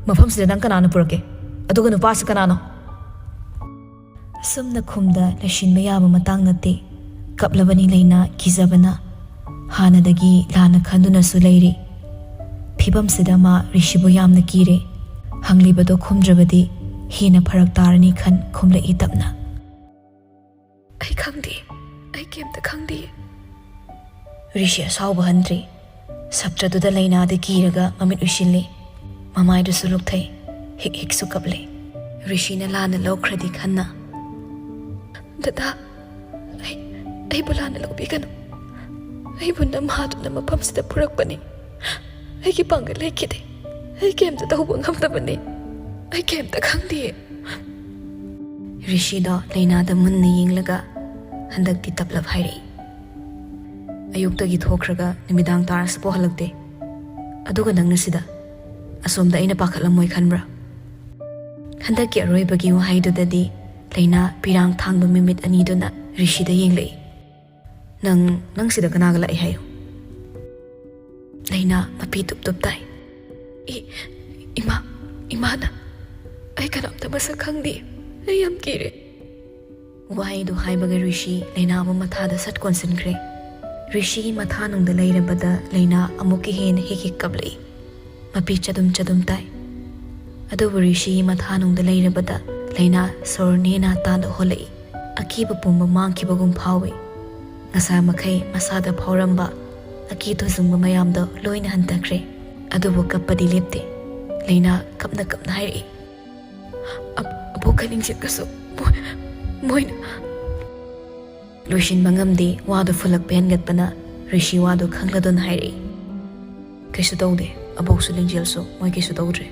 ꯃꯐꯝꯁꯤꯗ ꯅꯪ ꯀꯅꯥꯅ ꯄꯨꯔꯛꯀꯦ? ꯑꯗꯨꯒ ꯅꯨꯄꯥꯁꯤ ꯀꯅꯥꯅꯣ?" ꯑꯁꯨꯝꯅ ꯈꯨꯝꯗ ꯂꯩꯁꯤꯟꯕ ꯌꯥꯕ ꯃꯇꯥꯡ ꯅꯠꯇꯦ꯫ ꯀꯞꯂꯕꯅꯤ ꯂꯩꯅꯥ ꯀꯤꯖꯕꯅ꯫ ꯍꯥꯟꯅꯗꯒꯤ ꯂꯥꯟꯅ ꯈꯟꯗꯨꯅꯁꯨ ꯂꯩꯔꯤ꯫ ꯐꯤꯕꯝꯁꯤꯗ ꯃꯥ ꯔꯤꯁꯤꯕꯨ ꯌꯥꯝꯅ ꯀꯤꯔꯦ꯫ ꯍꯪꯂꯤꯕꯗꯣ ꯈꯨꯝꯗ꯭ꯔꯕꯗꯤ ꯍꯦꯟꯅ ꯐꯔꯛ ꯇꯥꯔꯅꯤ ꯈꯟ ꯈꯨꯝꯂꯛꯏ ꯇꯞꯅ꯫ "ꯑꯩ ꯈꯪꯗꯦ꯫ ꯀꯩꯝꯇ ꯈꯪꯗꯦ꯫ ꯔꯤꯁꯤ ꯑꯁꯥꯎꯕ ꯍꯟꯗ꯭ꯔꯤ꯫ ꯁꯞꯇ꯭ꯔꯗꯨꯗ ꯂꯩꯅꯥꯗꯤ ꯀꯤꯔꯒ ꯃꯃꯤꯠ ꯎꯏꯁꯤꯜꯂꯤ꯫ ꯃꯃꯥꯏꯗꯨꯁꯨ ꯂꯨꯛꯊꯩ꯫ ꯍꯤꯛ ꯍꯤꯛꯁꯨ ꯀꯞꯂꯤ꯫ ꯔꯤꯁꯤꯅ ꯂꯥꯟꯅ ꯂꯧꯈ꯭ꯔꯗꯤ ꯈꯟꯅ, "ꯗꯗꯥ, ꯑꯩ, ꯑꯩꯕꯨ ꯂꯥꯟꯅ ꯂꯧꯕꯤꯒꯅꯨ꯫ ꯑꯩꯕꯨ ꯅꯝꯍꯥꯗꯨꯅ ꯃꯐꯝꯁꯤꯗ ꯄꯨꯔꯛꯄꯅꯤ꯫ ꯑꯩꯒꯤ ꯄꯥꯡꯒꯜ ꯂꯩꯈꯤꯗꯦ꯫ ꯑꯩ ꯀꯩꯝꯇ ꯇꯧꯕ ꯉꯝꯗꯕꯅꯤ꯫ ꯑꯩ ꯀꯩꯝꯇ ꯈꯪꯗꯦ꯫" ꯔꯤꯁꯤꯗꯣ ꯂꯩꯅꯥꯗ ꯃꯨꯟꯅ ꯌꯦꯡꯂꯒ ꯍꯟꯗꯛꯇꯤ ꯇꯞꯂꯞ ꯍꯥꯏꯔꯛꯏ, "ꯑꯌꯨꯛꯇꯒꯤ ꯊꯣꯛꯈ꯭ꯔꯒ ꯅꯨꯃꯤꯗꯥꯡ ꯇꯥꯔꯁꯨ ꯄꯣꯍꯜꯂꯛꯇꯦ꯫ ꯑꯗꯨꯒ ꯅꯪꯅ ꯁꯤꯗ꯫ ꯑꯁꯣꯝꯗ ꯑꯩꯅ ꯄꯥꯈꯠꯂꯝꯃꯣꯏ ꯈꯟꯕ꯭ꯔꯥ?" ꯍꯟꯗꯛꯀꯤ ꯑꯔꯣꯏꯕꯒꯤ ꯋꯥꯍꯩꯗꯨꯗꯗꯤ ꯂꯩꯅꯥ ꯄꯤꯔꯥꯡ ꯊꯥꯡꯕ ꯃꯤꯃꯤꯠ ꯑꯅꯤꯗꯨꯅ ꯔꯤꯁꯤꯗ ꯌꯦꯡꯂꯛꯏ꯫ "ꯅꯪ, ꯅꯪ ꯁꯤꯗ ꯀꯅꯥꯒ ꯂꯥꯛꯏ ꯍꯥꯏꯌꯨ?" ꯂꯩꯅꯥ ꯃꯄꯤ ꯇꯨꯞ ꯇꯨꯞ ꯇꯥꯏ꯫ "ꯏ-, ꯏꯃꯥ, ꯏꯃꯥꯅ꯫ ꯑꯩ ꯀꯅꯥꯝꯇ ꯃꯁꯛ ꯈꯪꯗꯦ꯫ ꯑꯩ ꯌꯥꯝ ꯀꯤꯔꯦ꯫" ꯋꯥꯍꯩꯗꯨ ꯍꯥꯏꯕꯒ ꯔꯤꯁꯤ ꯂꯩꯅꯥꯕꯨ ꯃꯊꯥꯗ ꯁꯠ ꯀꯣꯟꯁꯤꯟꯈ꯭ꯔꯦ꯫ ꯔꯤꯁꯤꯒꯤ ꯃꯊꯥꯅꯨꯡꯗ ꯂꯩꯔꯕꯗ ꯂꯩꯅꯥ ꯑꯃꯨꯛꯀ ꯍꯦꯟꯅ ꯍꯤꯛ ꯍꯤꯛ ꯀꯞꯂꯛꯏ꯫ ꯃꯄꯤ ꯆꯗꯨꯝ ꯆꯗꯨꯝ ꯇꯥꯏ꯫ ꯑꯗꯨꯕꯨ ꯔꯤꯁꯤꯒꯤ ꯃꯊꯥꯅꯨꯡꯗ ꯂꯩꯔꯕꯗ ꯂꯩꯅꯥ ꯁꯣꯔ ꯅꯦꯅꯥ ꯇꯥꯅ ꯍꯣꯜꯂꯛꯏ꯫ ꯑꯀꯤꯕ ꯄꯨꯝꯕ ꯃꯥꯡꯈꯤꯕꯒꯨꯝ ꯐꯥꯎꯏ꯫ ꯉꯁꯥ ꯃꯈꯩ ꯃꯁꯥꯗ ꯐꯥꯎꯔꯝꯕ ꯑꯀꯤ ꯊꯨꯖꯨꯡꯕ ꯃꯌꯥꯝꯗꯣ ꯂꯣꯏꯅ ꯍꯟꯊꯈ꯭ꯔꯦ꯫ ꯑꯗꯨꯕꯨ ꯀꯞꯄꯗꯤ ꯂꯦꯞꯇꯦ꯫ ꯂꯩꯅꯥ ꯀꯞꯅ ꯀꯞꯅ ꯍꯥꯏꯔꯛꯏ, "ꯑꯕꯣꯛꯀ ꯂꯤꯡꯖꯦꯠꯀꯁꯨ ꯃꯣꯏ-, ꯃꯣꯏꯅ꯫" ꯂꯣꯏꯁꯤꯟꯕ ꯉꯝꯗꯦ꯫ ꯋꯥꯗꯨ ꯐꯨꯜꯂꯛꯄ ꯍꯦꯟꯒꯠꯄꯅ ꯔꯤꯁꯤ ꯋꯥꯗꯨ ꯈꯪꯂꯗꯨꯅ ꯍꯥꯏꯔꯛꯏ, "ꯀꯩꯁꯨ ꯇꯧꯗꯦ꯫ ꯑꯕꯣꯛꯁꯨ ꯂꯤꯡꯖꯦꯜꯁꯨ ꯃꯣꯏ ꯀꯩꯁꯨ ꯇꯧꯗ꯭ꯔꯦ꯫"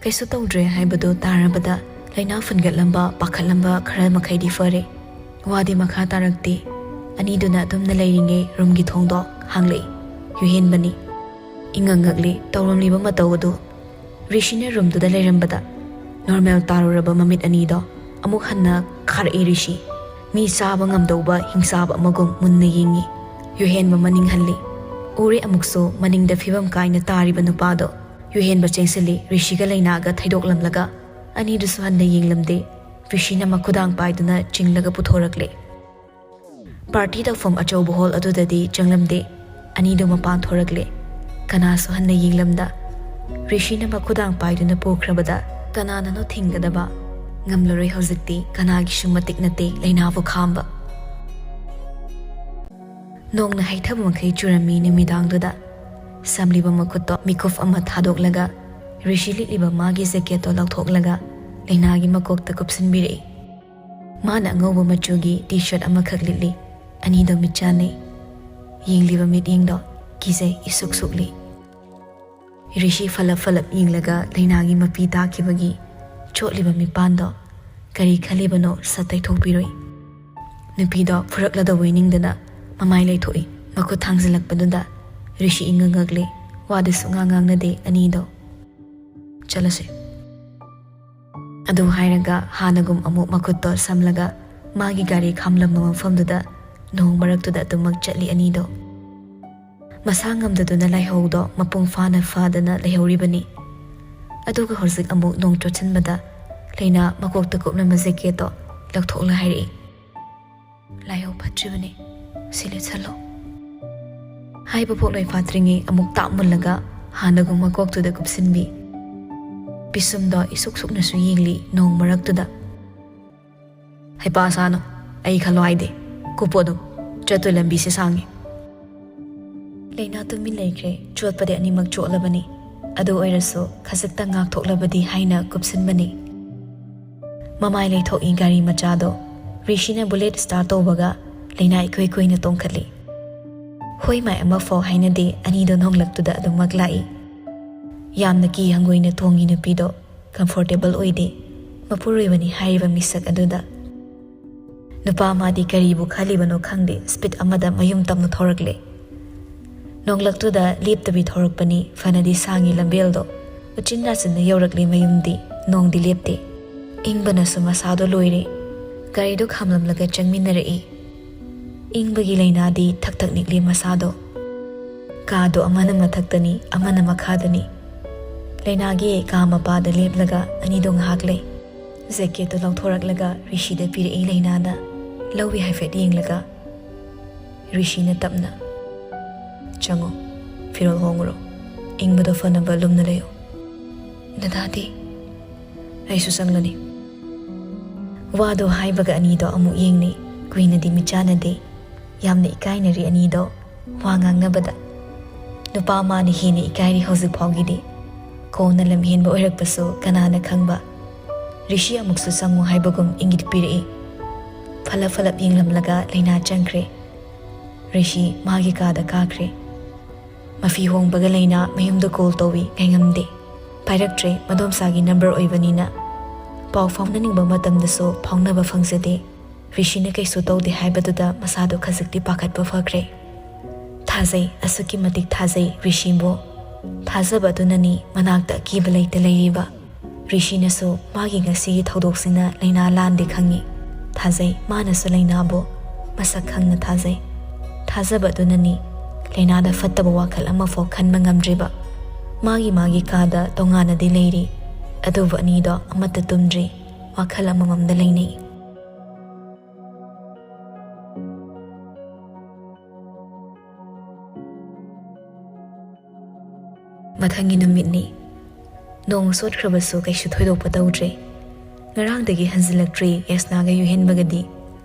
ꯀꯩꯁꯨ ꯇꯧꯗ꯭ꯔꯦ ꯍꯥꯏꯕꯗꯨ ꯇꯥꯔꯕꯗ ꯂꯩꯅꯥ ꯐꯨꯟꯒꯠꯂꯝꯕ, ꯄꯥꯈꯠꯂꯝꯕ ꯈꯔ ꯃꯈꯩꯗꯤ ꯐꯔꯦ꯫ ꯋꯥꯗꯤ ꯃꯈꯥ ꯇꯥꯔꯛꯇꯦ꯫ ꯑꯅꯤꯗꯨꯅ ꯑꯗꯨꯝꯅ ꯂꯩꯔꯤꯉꯩ ꯔꯨꯝꯒꯤ ꯊꯣꯡꯗꯣ ꯍꯥꯡꯂꯛꯏ꯫ ꯌꯨꯍꯦꯟꯕꯅꯤ꯫ ꯏꯉꯛ ꯉꯛꯂꯤ ꯇꯧꯔꯝꯂꯤꯕ ꯃꯇꯧ ꯑꯗꯨ꯫ ꯔꯤꯁꯤꯅ ꯔꯨꯝꯗꯨꯗ ꯂꯩꯔꯝꯕꯗ ꯅꯣꯔꯃꯦꯜ ꯇꯥꯔꯨꯔꯕ ꯃꯃꯤꯠ ꯑꯅꯤꯗꯣ ꯑꯃꯨꯛ ꯍꯟꯅ ꯈꯥꯔꯛꯏ ꯔꯤꯁꯤ꯫ ꯃꯤ ꯆꯥꯕ ꯉꯝꯗꯧꯕ ꯍꯤꯡꯆꯥꯕ ꯑꯃꯒꯨꯝ ꯃꯨꯟꯅ ꯌꯦꯡꯉꯤ꯫ ꯌꯨꯍꯦꯟꯕ ꯃꯅꯤꯡ ꯍꯜꯂꯤ꯫ ꯎꯔꯦ ꯑꯃꯨꯛꯁꯨ ꯃꯅꯤꯡꯗ ꯐꯤꯕꯝ ꯀꯥꯏꯅ ꯇꯥꯔꯤꯕ ꯅꯨꯄꯥꯗꯣ꯫ ꯌꯨꯍꯦꯟꯕ ꯆꯦꯟꯁꯤꯜꯂꯤ꯫ ꯔꯤꯁꯤꯒ ꯂꯩꯅꯥꯒ ꯊꯩꯗꯣꯛꯂꯝꯂꯒ ꯑꯅꯤꯗꯨꯁꯨ ꯍꯟꯅ ꯌꯦꯡꯂꯝꯗꯦ꯫ ꯔꯤꯁꯤꯅ ꯃꯈꯨꯗꯥꯡ ꯄꯥꯏꯗꯨꯅ ꯆꯤꯡꯂꯒ ꯄꯨꯊꯣꯔꯛꯂꯦ꯫ ꯄꯥꯔꯇꯤ ꯇꯧꯐꯝ ꯑꯆꯧꯕ ꯍꯣꯜ ꯑꯗꯨꯗꯗꯤ ꯆꯪꯂꯝꯗꯦ꯫ ꯑꯅꯤꯗꯨ ꯃꯄꯥꯟ ꯊꯣꯔꯛꯂꯦ꯫ ꯀꯅꯥꯁꯨ ꯍꯟꯅ ꯌꯦꯡꯂꯝꯗ ꯔꯤꯁꯤꯅ ꯃꯈꯨꯗꯥꯡ ꯄꯥꯏꯗꯨꯅ ꯄꯨꯈ꯭ꯔꯕꯗ ꯀꯅꯥꯅꯅꯣ ꯊꯤꯡꯒꯗꯕ? ꯉꯝꯂꯔꯣꯏ ꯍꯧꯖꯤꯛꯇꯤ ꯀꯅꯥꯒꯤꯁꯨ ꯃꯇꯤꯛ ꯅꯠꯇꯦ ꯂꯩꯅꯥꯕꯨ ꯈꯥꯝꯕ꯫ ꯅꯣꯡꯅ ꯍꯩꯊꯕ ꯃꯈꯩ ꯆꯨꯔꯝꯃꯤ ꯅꯨꯃꯤꯗꯥꯡꯗꯨꯗ꯫ ꯁꯝꯂꯤꯕ ꯃꯈꯨꯠꯇꯣ ꯃꯤꯀꯨꯞ ꯑꯃ ꯊꯥꯗꯣꯛꯂꯒ ꯔꯤꯁꯤ ꯂꯤꯠꯂꯤꯕ ꯃꯥꯒꯤ ꯖꯦꯀꯦꯠꯇꯣ ꯂꯧꯊꯣꯛꯂꯒ ꯂꯩꯅꯥꯒꯤ ꯃꯀꯣꯛꯇ ꯀꯨꯞꯁꯤꯟꯕꯤꯔꯛꯏ꯫ ꯃꯥꯅ ꯑꯉꯧꯕ ꯃꯆꯨꯒꯤ ꯇꯤ ꯁꯔꯠ ꯑꯃꯈꯛ ꯂꯤꯠꯂꯤ꯫ ꯑꯅꯤꯗꯣ ꯃꯤꯠ ꯆꯥꯟꯅꯩ꯫ ꯌꯦꯡꯂꯤꯕ ꯃꯤꯠꯌꯦꯡꯗꯣ ꯀꯤꯖꯩ ꯏꯁꯨꯛ ꯁꯨꯛꯂꯤ꯫ ꯔꯤꯁꯤ ꯐꯂꯞ ꯐꯂꯞ ꯌꯦꯡꯂꯒ ꯂꯩꯅꯥꯒꯤ ꯃꯄꯤ ꯇꯥꯈꯤꯕꯒꯤ ꯆꯣꯠꯂꯤꯕ ꯃꯤꯠꯄꯥꯟꯗꯣ ꯀꯔꯤ ꯈꯜꯂꯤꯕꯅꯣ ꯁꯠ ꯇꯩꯊꯣꯛꯄꯤꯔꯨꯏ꯫ ꯅꯨꯄꯤꯗꯣ ꯐꯨꯔꯛꯂꯗꯧꯕꯩ ꯅꯤꯡꯗꯅ ꯃꯃꯥꯏ ꯂꯩꯊꯣꯛꯏ꯫ ꯃꯈꯨꯠ ꯊꯥꯡꯖꯤꯜꯂꯛꯄꯗꯨꯗ ꯔꯤꯁꯤ ꯏꯉꯛ ꯉꯛꯂꯦ꯫ ꯋꯥꯗꯨ ꯁꯨꯛꯉꯥꯡ ꯉꯥꯡꯅꯗꯦ ꯑꯅꯤꯗꯣ꯫ "ꯆꯠꯂꯁꯦ꯫" ꯑꯗꯨ ꯍꯥꯏꯔꯒ ꯍꯥꯟꯅꯒꯨꯝ ꯑꯃꯨꯛ ꯃꯈꯨꯠꯇꯣ ꯁꯝꯂꯒ ꯃꯥꯒꯤ ꯒꯥꯔꯤ ꯈꯥꯝꯂꯝꯕ ꯃꯐꯝꯗꯨꯗ ꯅꯣꯡ ꯃꯔꯛꯇꯨꯗ ꯑꯗꯨꯃꯛ ꯆꯠꯂꯤ ꯑꯅꯤꯗꯣ꯫ ꯃꯁꯥ ꯉꯝꯗꯗꯨꯅ ꯂꯥꯏꯍꯧꯗꯣ ꯃꯄꯨꯡ ꯐꯥꯅ ꯐꯗꯅ ꯂꯩꯍꯧꯔꯤꯕꯅꯤ꯫ ꯑꯗꯨꯒ ꯍꯧꯖꯤꯛ ꯑꯃꯨꯛ ꯅꯣꯡ ꯆꯣꯠꯁꯤꯟꯕꯗ ꯂꯩꯅꯥ ꯃꯀꯣꯛꯇ ꯀꯨꯞꯂꯝꯕ ꯖꯦꯀꯦꯠꯇꯣ ꯂꯧꯊꯣꯛꯂ ꯍꯥꯏꯔꯛꯏ, "ꯂꯥꯏꯍꯧ ꯐꯠꯇ꯭ꯔꯤꯕꯅꯤ, ꯁꯤ ꯂꯤꯠꯁꯜꯂꯣ꯫" ꯍꯥꯏꯕ ꯄꯣꯛꯂꯣꯏ ꯐꯥꯠꯇ꯭ꯔꯤꯉꯩ ꯑꯃꯨꯛ ꯇꯥꯞ ꯃꯨꯜꯂꯒ ꯍꯥꯟꯅꯒꯨꯝ ꯃꯀꯣꯛꯇꯨꯗ ꯀꯨꯞꯁꯤꯟꯕꯤ꯫ ꯄꯤꯁꯨꯝꯗꯣ ꯏꯁꯨꯛ ꯁꯨꯛꯅꯁꯨ ꯌꯦꯡꯂꯤ ꯅꯣꯡ ꯃꯔꯛꯇꯨꯗ꯫ "ꯍꯩꯄꯥ ꯁꯥꯅꯨ, ꯑꯩ ꯈꯜꯂꯣ ꯍꯥꯏꯗꯦ꯫ ꯀꯨꯞꯄꯣ ꯑꯗꯨꯝ, ꯆꯠꯇꯣꯏ ꯂꯝꯕꯤꯁꯦ ꯁꯥꯡꯉꯤ꯫" ꯂꯩꯅꯥ ꯇꯨꯃꯤꯟ ꯂꯩꯈ꯭ꯔꯦ꯫ ꯆꯣꯠꯄꯗꯤ ꯑꯅꯤꯃꯛ ꯆꯣꯠꯂꯕꯅꯤ꯫ ꯑꯗꯨ ꯑꯣꯏꯔꯁꯨ ꯈꯖꯤꯛꯇ ꯉꯥꯛꯊꯣꯛꯂꯕꯗꯤ ꯍꯥꯏꯅ ꯀꯨꯞꯁꯤꯟꯕꯅꯤ꯫ ꯃꯃꯥꯏ ꯂꯩꯊꯣꯛꯏ ꯒꯥꯔꯤ ꯃꯆꯥꯗꯣ꯫ ꯔꯤꯁꯤꯅ ꯕꯨꯂꯦꯠ ꯁ꯭ꯇꯥꯔꯠ ꯇꯧꯕꯒ ꯂꯩꯅꯥ ꯏꯀꯨꯏ ꯀꯨꯏꯅ ꯇꯣꯡꯈꯠꯂꯤ꯫ ꯍꯣꯏ ꯃꯥꯏ ꯑꯃꯐꯥꯎ ꯍꯥꯏꯅꯗꯦ ꯑꯅꯤꯗꯣ ꯅꯣꯡꯂꯛꯇꯨꯗ ꯑꯗꯨꯃꯛ ꯂꯥꯛꯏ꯫ ꯌꯥꯝꯅ ꯀꯤ ꯍꯪꯒꯣꯏꯅ ꯇꯣꯡꯉꯤ ꯅꯨꯄꯤꯗꯣ꯫ ꯀꯝꯐꯣꯔꯇꯦꯕꯜ ꯑꯣꯏꯗꯦ꯫ ꯃꯄꯨꯔꯣꯏꯕꯅꯤ ꯍꯥꯏꯔꯤꯕ ꯃꯤꯁꯛ ꯑꯗꯨꯗ꯫ ꯅꯨꯄꯥ ꯑꯃꯗꯤ ꯀꯔꯤꯕꯨ ꯈꯜꯂꯤꯕꯅꯣ ꯈꯪꯗꯦ, ꯁ꯭ꯄꯤꯗ ꯑꯃꯗ ꯃꯌꯨꯝ ꯇꯝꯅ ꯊꯧꯔꯛꯂꯦ꯫ ꯅꯣꯡꯂꯛꯇꯨꯗ ꯂꯦꯞꯇꯕꯤ ꯊꯧꯔꯛꯄꯅꯤ, ꯐꯅꯗꯤ ꯁꯥꯡꯉꯤ ꯂꯝꯕꯦꯜꯗꯣ꯫ ꯎꯆꯤꯟ ꯅꯥꯆꯤꯟꯅ ꯌꯧꯔꯛꯂꯦ ꯃꯌꯨꯝꯗꯤ, ꯅꯣꯡꯗꯤ ꯂꯦꯞꯇꯦ꯫ ꯏꯪꯕꯅꯁꯨ ꯃꯁꯥꯗꯣ ꯂꯣꯏꯔꯦ꯫ ꯒꯥꯔꯤꯗꯣ ꯈꯥꯝꯂꯝꯂꯒ ꯆꯪꯃꯤꯟꯅꯔꯛꯏ꯫ ꯏꯪꯕꯒꯤ ꯂꯩꯅꯥꯗꯤ ꯊꯛ ꯊꯛ ꯅꯤꯛꯂꯦ ꯃꯁꯥꯗꯣ꯫ ꯀꯥꯗꯣ ꯑꯃꯅ ꯃꯊꯛꯇꯅꯤ, ꯑꯃꯅ ꯃꯈꯥꯗꯅꯤ꯫ ꯂꯩꯅꯥꯒꯤ ꯀꯥ ꯃꯄꯥꯗ ꯂꯦꯞꯂꯒ ꯑꯅꯤꯗꯣ ꯉꯥꯏꯍꯥꯛ ꯂꯩ꯫ ꯖꯦꯀꯦꯠꯇꯨ ꯂꯧꯊꯣꯔꯛꯂꯒ ꯔꯤꯁꯤꯗ ꯄꯤꯔꯛꯏ ꯂꯩꯅꯥꯅ꯫ ꯂꯧꯏ ꯍꯥꯏꯐꯦꯠ ꯌꯦꯡꯂꯒ ꯔꯤꯁꯤꯅ ꯇꯞꯅ, "ꯆꯪꯉꯣ, ꯐꯤꯔꯣꯜ ꯍꯣꯡꯉꯨꯔꯣ꯫ ꯏꯪꯕꯗꯣ ꯐꯅꯕ ꯂꯨꯝꯅ ꯂꯩꯌꯨ꯫" "ꯗꯗꯥꯗꯤ?" "ꯑꯩꯁꯨ ꯆꯪꯂꯅꯤ꯫" ꯋꯥꯗꯣ ꯍꯥꯏꯕꯒ ꯑꯅꯤꯗꯣ ꯑꯃꯨꯛ ꯌꯦꯡꯅꯩ꯫ ꯀꯨꯏꯅꯗꯤ ꯃꯤꯠꯆꯥꯟꯅꯗꯦ꯫ ꯌꯥꯝꯅ ꯏꯀꯥꯏꯅꯔꯤ ꯑꯅꯤꯗꯣ ꯋꯥ ꯉꯥꯡꯅꯕꯗ꯫ ꯅꯨꯄꯥ ꯃꯥꯅ ꯍꯦꯟꯅ ꯏꯀꯥꯏꯔꯤ ꯍꯧꯖꯤꯛ ꯐꯥꯎꯒꯤꯗꯤ꯫ ꯀꯣꯟꯅ ꯂꯝꯍꯦꯟꯕ ꯑꯣꯏꯔꯛꯄꯁꯨ ꯀꯅꯥꯅ ꯈꯪꯕ꯫ ꯔꯤꯁꯤ ꯑꯃꯨꯛꯁꯨ ꯆꯪꯉꯨ ꯍꯥꯏꯕꯒꯨꯝ ꯏꯪꯒꯤꯠ ꯄꯤꯔꯛꯏ꯫ ꯐꯂꯞ ꯐꯂꯞ ꯌꯦꯡꯂꯝꯂꯒ ꯂꯩꯅꯥ ꯆꯪꯈ꯭ꯔꯦ꯫ ꯔꯤꯁꯤ ꯃꯥꯒꯤ ꯀꯥꯗ ꯀꯥꯈ꯭ꯔꯦ꯫ ꯃꯐꯤ ꯍꯣꯡꯕꯒ ꯂꯩꯅꯥ ꯃꯌꯨꯝꯗ ꯀꯣꯜ ꯇꯧꯏ, ꯉꯥꯏꯉꯝꯗꯦ꯫ ꯄꯥꯏꯔꯛꯇ꯭ꯔꯦ, ꯃꯗꯣꯝꯆꯥꯒꯤ ꯅꯝꯕꯔ ꯑꯣꯏꯕꯅꯤꯅ꯫ ꯄꯥꯎ ꯐꯥꯎꯅꯅꯤꯡꯕ ꯃꯇꯝꯗꯁꯨ ꯐꯥꯎꯅꯕ ꯐꯪꯖꯗꯦ꯫ ꯔꯤꯁꯤꯅ ꯀꯩꯁꯨ ꯇꯧꯗꯦ ꯍꯥꯏꯕꯗꯨꯗ ꯃꯁꯥꯗꯣ ꯈꯖꯤꯛꯇꯤ ꯄꯥꯈꯠꯄ ꯐꯈ꯭ꯔꯦ꯫ ꯊꯥꯖꯩ, ꯑꯁꯨꯛꯀꯤ ꯃꯇꯤꯛ ꯊꯥꯖꯩ ꯔꯤꯁꯤꯕꯨ꯫ ꯊꯥꯖꯕ ꯑꯗꯨꯅꯅꯤ ꯃꯅꯥꯛꯇ ꯑꯀꯤꯕ ꯂꯩꯇ ꯂꯩꯔꯤꯕ꯫ ꯔꯤꯁꯤꯅꯁꯨ ꯃꯥꯒꯤ ꯉꯁꯤꯒꯤ ꯊꯧꯗꯣꯛꯁꯤꯅ ꯂꯩꯅꯥ ꯂꯥꯟꯗꯦ ꯈꯪꯉꯤ꯫ ꯊꯥꯖꯩ, ꯃꯥꯅꯁꯨ ꯂꯩꯅꯥꯕꯨ ꯃꯁꯛ ꯈꯪꯅ ꯊꯥꯖꯩ꯫ ꯊꯥꯖꯕ ꯑꯗꯨꯅꯅꯤ ꯂꯩꯅꯥꯗ ꯐꯠꯇꯕ ꯋꯥꯈꯜ ꯑꯃꯐꯥꯎ ꯈꯟꯕ ꯉꯝꯗ꯭ꯔꯤꯕ꯫ ꯃꯥꯒꯤ ꯃꯥꯒꯤ ꯀꯥꯗ ꯇꯣꯉꯥꯟꯅꯗꯤ ꯂꯩꯔꯤ, ꯑꯗꯨꯕꯨ ꯑꯅꯤꯗꯣ ꯑꯃꯠꯇ ꯇꯨꯝꯗ꯭ꯔꯤ, ꯋꯥꯈꯜ ꯑꯃꯃꯝꯗ ꯂꯩꯅꯩ꯫ ꯃꯊꯪꯒꯤ ꯅꯨꯃꯤꯠꯅꯤ꯫ ꯅꯣꯡ ꯆꯣꯠꯈ꯭ꯔꯕꯁꯨ ꯀꯩꯁꯨ ꯊꯣꯏꯗꯣꯛꯄ ꯇꯧꯗ꯭ꯔꯦ꯫ ꯉꯔꯥꯡꯗꯒꯤ ꯍꯟꯖꯤꯜꯂꯛꯇ꯭ꯔꯤ ꯌꯦꯁꯅꯥꯒ ꯌꯨꯍꯦꯟꯕꯒꯗꯤ꯫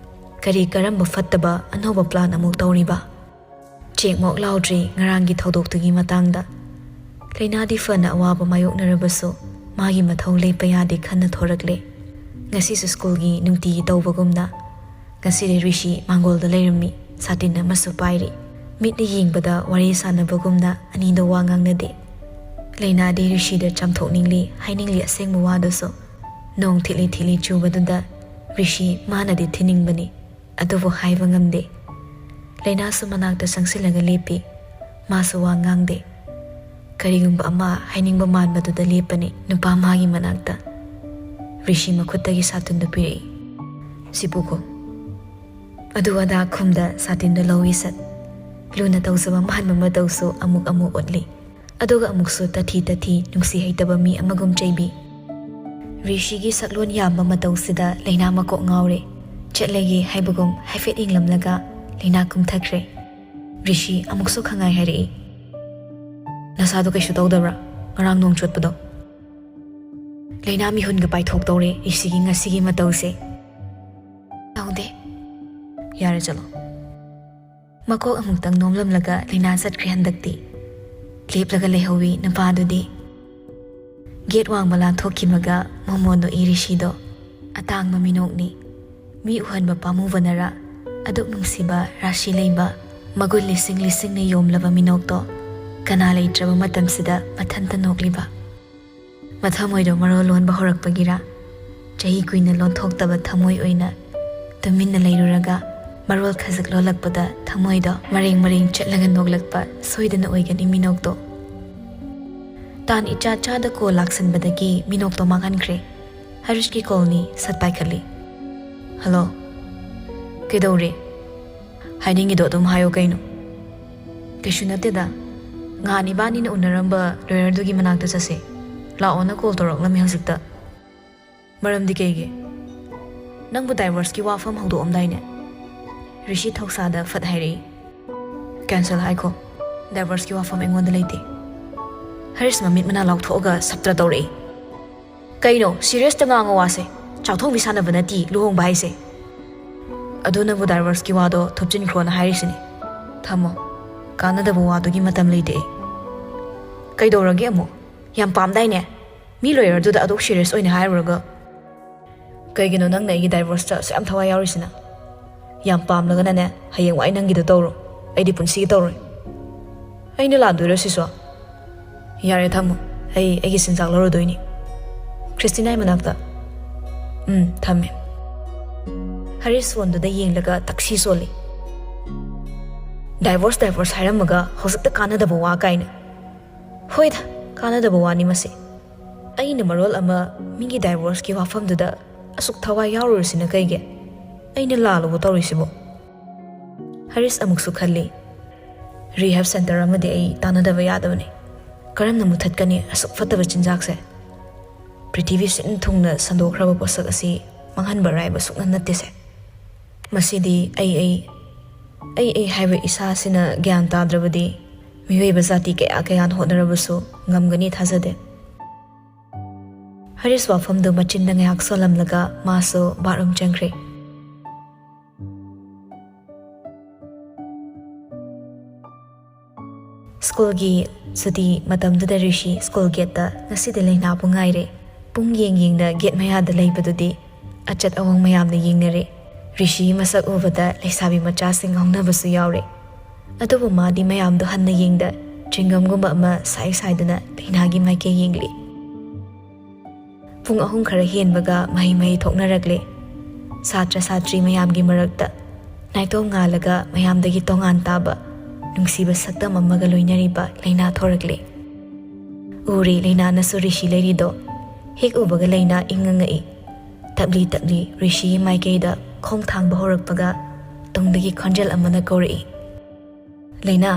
ꯀꯔꯤ ꯀꯔꯝꯕ ꯐꯠꯇꯕ ꯑꯅꯧꯕ ꯄ꯭ꯂꯥꯟ ꯑꯃꯨꯛ ꯇꯧꯔꯤꯕ? ꯆꯦꯛꯃꯣꯛ ꯂꯥꯎꯗ꯭ꯔꯤ ꯉꯔꯥꯡꯒꯤ ꯊꯧꯗꯣꯛꯇꯨꯒꯤ ꯃꯇꯥꯡꯗ꯫ ꯂꯩꯅꯥꯗꯤ ꯐꯅ ꯑꯋꯥꯕ ꯃꯥꯌꯣꯛꯅꯔꯕꯁꯨ ꯃꯥꯒꯤ ꯃꯊꯧ ꯂꯦꯞꯄ ꯌꯥꯗꯦ ꯈꯟꯅ ꯊꯣꯔꯛꯂꯦ꯫ ꯉꯁꯤꯁꯨ ꯁ꯭ꯀꯨꯜꯒꯤ ꯅꯨꯡꯇꯤꯒꯤ ꯇꯧꯕꯒꯨꯝꯅ ꯉꯁꯤꯗꯤ ꯔꯤꯁꯤ ꯃꯥꯡꯒꯣꯜꯗ ꯂꯩꯔꯝꯃꯤ, ꯁꯥꯇꯤꯟ ꯑꯃꯁꯨ ꯄꯥꯏꯔꯤ꯫ ꯃꯤꯠꯅ ꯌꯦꯡꯕꯗ ꯋꯥꯔꯤ ꯁꯥꯟꯅꯕꯒꯨꯝꯅ ꯑꯅꯤꯗꯣ ꯋꯥ ꯉꯥꯡꯅꯗꯦ꯫ ꯂꯩꯅꯥꯗꯤ ꯔꯤꯁꯤꯗ ꯆꯥꯝꯊꯣꯛꯅꯤꯡꯂꯤ, ꯍꯥꯏꯅꯤꯡꯂꯤ ꯑꯁꯦꯡꯕ ꯋꯥꯗꯨꯁꯨ꯫ ꯅꯣꯡ ꯊꯤꯠꯂꯤ ꯊꯤꯠꯂꯤ ꯆꯨꯕꯗꯨꯗ ꯔꯤꯁꯤ ꯃꯥꯅꯗꯤ ꯊꯤꯅꯤꯡꯕꯅꯤ, ꯑꯗꯨꯕꯨ ꯍꯥꯏꯕ ꯉꯝꯗꯦ꯫ ꯂꯩꯅꯥꯁꯨ ꯃꯅꯥꯛꯇ ꯆꯪꯁꯤꯜꯂꯒ ꯂꯦꯞꯄꯤ꯫ ꯃꯥꯁꯨ ꯋꯥ ꯉꯥꯡꯗꯦ꯫ ꯀꯔꯤꯒꯨꯝꯕ ꯑꯃ ꯍꯥꯏꯅꯤꯡꯕ ꯃꯥꯟꯕꯗꯨꯗ ꯂꯦꯞꯄꯅꯤ ꯅꯨꯄꯥ ꯃꯥꯒꯤ ꯃꯅꯥꯛꯇ꯫ ꯔꯤꯁꯤ ꯃꯈꯨꯠꯇꯒꯤ ꯁꯥꯇꯤꯟꯗꯨ ꯄꯤꯔꯛꯏ꯫ "ꯁꯤ ꯄꯨꯈꯣ꯫" ꯑꯗꯨ ꯑꯗꯥ ꯈꯨꯝꯗ ꯁꯥꯇꯤꯟꯗꯨ ꯂꯧꯏ ꯁꯠ꯫ ꯂꯨꯅ ꯇꯧꯖꯕ ꯃꯥꯟꯕ ꯃꯇꯧꯁꯨ ꯑꯃꯨꯛ ꯑꯃꯨꯛ ꯎꯠꯂꯤ꯫ ꯑꯗꯨꯒ ꯑꯃꯨꯛꯁꯨ ꯇꯊꯤ ꯇꯊꯤ ꯅꯨꯡꯁꯤ ꯍꯩꯇꯕ ꯃꯤ ꯑꯃꯒꯨꯝ ꯆꯩꯕꯤ꯫ ꯔꯤꯁꯤꯒꯤ ꯁꯛꯂꯣꯟ ꯌꯥꯝꯕ ꯃꯇꯧꯁꯤꯗ ꯂꯩꯅꯥ ꯃꯀꯣꯛ ꯉꯥꯎꯔꯦ꯫ ꯆꯠꯂꯒꯦ ꯍꯥꯏꯕꯒꯨꯝ ꯍꯥꯏꯐꯦꯠ ꯌꯦꯡꯂꯝꯂꯒ ꯂꯩꯅꯥ ꯀꯨꯝꯊꯈ꯭ꯔꯦ꯫ ꯔꯤꯁꯤ ꯑꯃꯨꯛꯁꯨ ꯈꯪꯉꯥꯏ ꯍꯥꯏꯔꯛꯏ, "ꯅꯁꯥꯗꯣ ꯀꯩꯁꯨ ꯇꯧꯗꯕ꯭ꯔꯥ ꯉꯔꯥꯡ ꯅꯣꯡ ꯆꯣꯠꯄꯗꯣ?" ꯂꯩꯅꯥ ꯃꯤꯍꯨꯟꯒ ꯄꯥꯏꯊꯣꯛ ꯇꯧꯔꯦ ꯔꯤꯁꯤꯒꯤ ꯉꯁꯤꯒꯤ ꯃꯇꯧꯁꯦ꯫ "ꯇꯧꯗꯦ꯫" "ꯌꯥꯔꯦ, ꯆꯠꯂꯣ꯫" ꯃꯀꯣꯛ ꯑꯃꯨꯛꯇꯪ ꯅꯣꯝꯂꯝꯂꯒ ꯂꯤꯅꯥ ꯆꯠꯈ꯭ꯔꯦ ꯍꯟꯗꯛꯇꯤ꯫ ꯂꯦꯞꯂꯒ ꯂꯩꯍꯧꯋꯤ ꯅꯨꯄꯥꯗꯨꯗꯤ꯫ ꯒꯦꯠ ꯋꯥꯡꯃ ꯂꯥꯟꯊꯣꯛꯈꯤꯕꯒ ꯃꯣꯃꯣꯟ ꯅꯣꯛꯏ ꯔꯤꯁꯤꯗꯣ꯫ ꯑꯇꯥꯡꯕ ꯃꯤꯅꯣꯛꯅꯤ꯫ ꯃꯤ ꯎꯍꯟꯕ ꯄꯥꯝꯃꯨꯕꯅꯔꯥ, ꯑꯗꯨꯛ ꯅꯨꯡꯁꯤꯕ, ꯔꯥꯁꯤ ꯂꯩꯕ, ꯃꯒꯨꯟ ꯂꯤꯁꯤꯡ ꯂꯤꯁꯤꯡꯅ ꯌꯣꯝꯂꯕ ꯃꯤꯅꯣꯛꯇꯣ ꯀꯅꯥ ꯂꯩꯇ꯭ꯔꯕ ꯃꯇꯝꯁꯤꯗ ꯃꯊꯟꯇ ꯅꯣꯛꯂꯤꯕ? ꯃꯊꯃꯣꯏꯗꯣ ꯃꯔꯣꯜ ꯂꯣꯟꯕ ꯍꯧꯔꯛꯄꯒꯤꯔꯥ? ꯆꯍꯤ ꯀꯨꯏꯅ ꯂꯣꯟꯊꯣꯛꯇꯕ ꯊꯃꯣꯏ ꯑꯣꯏꯅ ꯇꯨꯃꯤꯟꯅ ꯂꯩꯔꯨꯔꯒ, ꯃꯔꯣꯜ ꯈꯖꯤꯛ ꯂꯣꯜꯂꯛꯄꯗ ꯊꯃꯣꯏꯗꯣ ꯃꯔꯦꯡ ꯃꯔꯦꯡ ꯆꯠꯂꯒ ꯅꯣꯛꯂꯛꯄ ꯁꯣꯏꯗꯅ ꯑꯣꯏꯒꯅꯤ ꯃꯤꯅꯣꯛꯇꯣ꯫ ꯇꯥꯟ ꯏꯆꯥ ꯆꯥꯗ ꯀꯣꯜ ꯂꯥꯛꯁꯟꯕꯗꯒꯤ ꯃꯤꯅꯣꯛꯇꯣ ꯃꯥꯡꯍꯟꯈ꯭ꯔꯦ꯫ ꯍꯔꯤꯁꯀꯤ ꯀꯣꯜꯅꯤ꯫ ꯁꯠ ꯄꯥꯏꯈꯠꯂꯤ꯫ "ꯍꯜꯂꯣ꯫ ꯀꯩꯗꯧꯔꯦ? ꯍꯥꯏꯅꯤꯡꯉꯤꯗꯣ ꯑꯗꯨꯝ ꯍꯥꯏꯌꯣ ꯀꯩꯅꯣ?" "ꯀꯩꯁꯨ ꯅꯠꯇꯦꯗ꯫ ꯉꯍꯥꯟ ꯏꯕꯥꯅꯤꯅ ꯎꯅꯔꯝꯕ ꯂꯣꯌꯔꯗꯨꯒꯤ ꯃꯅꯥꯛꯇ ꯆꯠꯁꯦ꯫ ꯂꯥꯛꯑꯣꯅ ꯀꯣꯜ ꯇꯧꯔꯛꯂꯝꯃꯦ ꯍꯧꯖꯤꯛꯇ꯫" "ꯃꯔꯝꯗꯤ ꯀꯩꯒꯤ? ꯅꯪꯕꯨ ꯗꯥꯏꯚꯣꯔꯁꯀꯤ ꯋꯥꯐꯝ ꯍꯧꯗꯣꯛꯑꯝꯗꯥꯏꯅꯦ?" ꯔꯤꯁꯤ ꯊꯧꯁꯥꯗ ꯐꯠ ꯍꯥꯏꯔꯛꯏ꯫ "ꯀꯦꯟꯁꯦꯜ ꯍꯥꯏꯈꯣ꯫ ꯗꯥꯏꯚꯣꯔꯁꯀꯤ ꯋꯥꯐꯝ ꯑꯩꯉꯣꯟꯗ ꯂꯩꯇꯦ꯫" ꯍꯔꯤꯁ ꯃꯃꯤꯠ ꯃꯅꯥ ꯂꯥꯎꯊꯣꯛꯑꯒ ꯁꯞꯇ꯭ꯔ ꯇꯧꯔꯛꯏ꯫ "ꯀꯩꯅꯣ? ꯁꯤꯔꯤꯌꯁꯇ ꯉꯥꯡꯉꯣ ꯋꯥꯁꯦ꯫ ꯆꯥꯛꯊꯣꯡꯕꯤ ꯁꯥꯟꯅꯕ ꯅꯠꯇꯤ ꯂꯨꯍꯣꯡꯕ ꯍꯥꯏꯁꯦ꯫ ꯑꯗꯨ ꯅꯪꯕꯨ ꯗꯥꯏꯚꯣꯔꯁꯀꯤ ꯋꯥꯗꯣ ꯊꯨꯞꯆꯤꯟꯈ꯭ꯔꯣꯅ ꯍꯥꯏꯔꯤꯁꯤꯅꯦ꯫ ꯊꯝꯃꯣ꯫ ꯀꯥꯟꯅꯗꯕ ꯋꯥꯗꯨꯒꯤ ꯃꯇꯝ ꯂꯩꯇꯦ ꯑꯩ꯫" "ꯀꯩꯗꯧꯔꯒꯦ ꯑꯃꯨꯛ? ꯌꯥꯝ ꯄꯥꯝꯗꯥꯏꯅꯦ? ꯃꯤ ꯂꯣꯌꯔꯗꯨꯗ ꯑꯗꯨꯛ ꯁꯤꯔꯤꯌꯁ ꯑꯣꯏꯅ ꯍꯥꯏꯔꯨꯔꯒ?" "ꯀꯩꯒꯤꯅꯣ ꯅꯪꯅ ꯑꯩꯒꯤ ꯗꯥꯏꯚꯣꯔꯁꯇ ꯑꯁꯨꯛ ꯌꯥꯝ ꯊꯋꯥꯏ ꯌꯥꯎꯔꯤꯁꯤꯅ? ꯌꯥꯝ ꯄꯥꯝꯂꯒꯅꯅꯦ, ꯍꯌꯦꯡꯋꯥꯏ ꯅꯪꯒꯤꯗ ꯇꯧꯔꯣ꯫ ꯑꯩꯗꯤ ꯄꯨꯟꯁꯤꯒꯤ ꯇꯧꯔꯣꯏ꯫" "ꯑꯩꯅ ꯂꯥꯟꯗꯣꯏꯔꯣ ꯁꯤꯁꯨ?" "ꯌꯥꯔꯦ, ꯊꯝꯃꯣ꯫ ꯑꯩ ꯑꯩꯒꯤ ꯆꯤꯟꯖꯥꯛ ꯂꯧꯔꯨꯗꯣꯏꯅꯤ꯫ ꯈ꯭ꯔꯤꯁꯇꯤꯅꯥꯒꯤ ꯃꯅꯥꯛꯇ꯫ ꯎꯝ, ꯊꯝꯃꯦ꯫" ꯍꯔꯤꯁ ꯐꯣꯟꯗꯨꯗ ꯌꯦꯡꯂꯒ ꯇꯛꯁꯤ ꯆꯣꯜꯂꯤ꯫ "ꯗꯥꯏꯚꯣꯔꯁ, ꯗꯥꯏꯚꯣꯔꯁ ꯍꯥꯏꯔꯝꯃꯒ ꯍꯧꯖꯤꯛꯇ ꯀꯥꯟꯅꯗꯕ ꯋꯥ ꯀꯥꯏꯅ꯫ ꯍꯣꯏꯗ, ꯀꯥꯟꯅꯗꯕ ꯋꯥꯅꯤ ꯃꯁꯤ꯫ ꯑꯩꯅ ꯃꯔꯣꯜ ꯑꯃ ꯃꯤꯒꯤ ꯗꯥꯏꯚꯣꯔꯁꯀꯤ ꯋꯥꯐꯝꯗꯨꯗ ꯑꯁꯨꯛ ꯊꯋꯥꯏ ꯌꯥꯎꯔꯨꯔꯤꯁꯤꯅ ꯀꯩꯒꯤ? ꯑꯩꯅ ꯂꯥꯜꯂꯕꯣ ꯇꯧꯔꯤꯁꯤꯕꯣ?" ꯍꯔꯤꯁ ꯑꯃꯨꯛꯁꯨ ꯈꯜꯂꯤ, "ꯔꯤꯍꯦꯕ ꯁꯦꯟꯇꯔ ꯑꯃꯗꯤ ꯑꯩ ꯇꯥꯟꯅꯗꯕ ꯌꯥꯗꯕꯅꯤ꯫ ꯀꯔꯝꯅ ꯃꯨꯊꯠꯀꯅꯤ ꯑꯁꯨꯛ ꯐꯠꯇꯕ ꯆꯤꯟꯖꯥꯛꯁꯦ? ꯄ꯭ꯔꯤꯊꯤꯕꯤ ꯁꯤꯟ ꯊꯨꯡꯅ ꯁꯟꯗꯣꯛꯈ꯭ꯔꯕ ꯄꯣꯠꯁꯛ ꯑꯁꯤ ꯃꯥꯡꯍꯟꯕ ꯑꯔꯥꯏꯕ ꯁꯨꯛꯅꯠ ꯅꯠꯇꯦꯁꯦ꯫ ꯃꯁꯤꯗꯤ ꯑꯩ, ꯑꯩ, ꯑꯩ, ꯑꯩ ꯍꯥꯏꯕ ꯏꯁꯥꯁꯤꯅ ꯒ꯭ꯌꯥꯟ ꯇꯥꯗ꯭ꯔꯕꯗꯤ ꯃꯤꯑꯣꯏꯕ ꯖꯥꯇꯤ ꯀꯌꯥ ꯀꯌꯥꯅ ꯍꯣꯠꯅꯔꯕꯁꯨ ꯉꯝꯒꯅꯤ ꯊꯥꯖꯗꯦ꯫" ꯍꯔꯤꯁ ꯋꯥꯐꯝꯗꯨ ꯃꯆꯤꯟꯗ ꯉꯥꯏꯍꯥꯛ ꯁꯣꯜꯂꯝꯂꯒ ꯃꯥꯁꯨ ꯕꯥꯠꯔꯨꯝ ꯆꯪꯈ꯭ꯔꯦ꯫ ꯁ꯭ꯀꯨꯜꯒꯤ ꯁꯨꯇꯤ ꯃꯇꯝꯗꯨꯗ ꯔꯤꯁꯤ ꯁ꯭ꯀꯨꯜ ꯒꯦꯠꯇ ꯉꯁꯤꯗꯤ ꯂꯩꯅꯥꯕꯨ ꯉꯥꯏꯔꯦ꯫ ꯄꯨꯡ ꯌꯦꯡ ꯌꯦꯡꯅ ꯒꯦꯠ ꯃꯌꯥꯗ ꯂꯩꯕꯗꯨꯗꯤ ꯑꯆꯠ ꯑꯋꯣꯡ ꯃꯌꯥꯝꯅ ꯌꯦꯡꯅꯔꯦ꯫ ꯔꯤꯁꯤ ꯃꯁꯛ ꯎꯕꯗ ꯂꯩꯁꯥꯕꯤ ꯃꯆꯥꯁꯤꯡ ꯉꯥꯎꯅꯕꯁꯨ ꯌꯥꯎꯔꯦ꯫ ꯑꯗꯨꯕꯨ ꯃꯥꯗꯤ ꯃꯌꯥꯝꯗꯣ ꯍꯟꯅ ꯌꯦꯡꯗ ꯆ꯭ꯋꯤꯡꯒꯝꯒꯨꯝꯕ ꯑꯃ ꯁꯥꯏ ꯁꯥꯏꯗꯨꯅ ꯂꯩꯅꯥꯒꯤ ꯃꯥꯏꯀꯩ ꯌꯦꯡꯂꯤ꯫ ꯄꯨꯡ ꯑꯍꯨꯝ ꯈꯔ ꯍꯦꯟꯕꯒ ꯃꯍꯩ ꯃꯍꯩ ꯊꯣꯛꯅꯔꯛꯂꯦ꯫ ꯁꯥꯇ꯭ꯔ ꯁꯥꯇ꯭ꯔꯤ ꯃꯌꯥꯝꯒꯤ ꯃꯔꯛꯇ ꯅꯥꯏꯇꯣꯝ ꯉꯥꯜꯂꯒ ꯃꯌꯥꯝꯗꯒꯤ ꯇꯣꯉꯥꯟ ꯇꯥꯕ ꯅꯨꯡꯁꯤꯕ ꯁꯛꯇꯝ ꯑꯃꯒ ꯂꯣꯏꯅꯔꯤꯕ ꯂꯩꯅꯥ ꯊꯣꯔꯛꯂꯦ꯫ ꯎꯔꯦ ꯂꯩꯅꯥꯅꯁꯨ ꯔꯤꯁꯤ ꯂꯩꯔꯤꯗꯣ꯫ ꯍꯦꯛ ꯎꯕꯒ ꯂꯩꯅꯥ ꯏꯪꯉꯉꯛꯏ꯫ ꯇꯞꯂꯤ ꯇꯞꯂꯤ ꯔꯤꯁꯤꯒꯤ ꯃꯥꯏꯀꯩꯗ ꯈꯣꯡ ꯊꯥꯡꯕ ꯍꯧꯔꯛꯄꯒ ꯇꯨꯡꯗꯒꯤ ꯈꯣꯟꯖꯦꯜ ꯑꯃꯅ ꯀꯧꯔꯛꯏ, "ꯂꯩꯅꯥ,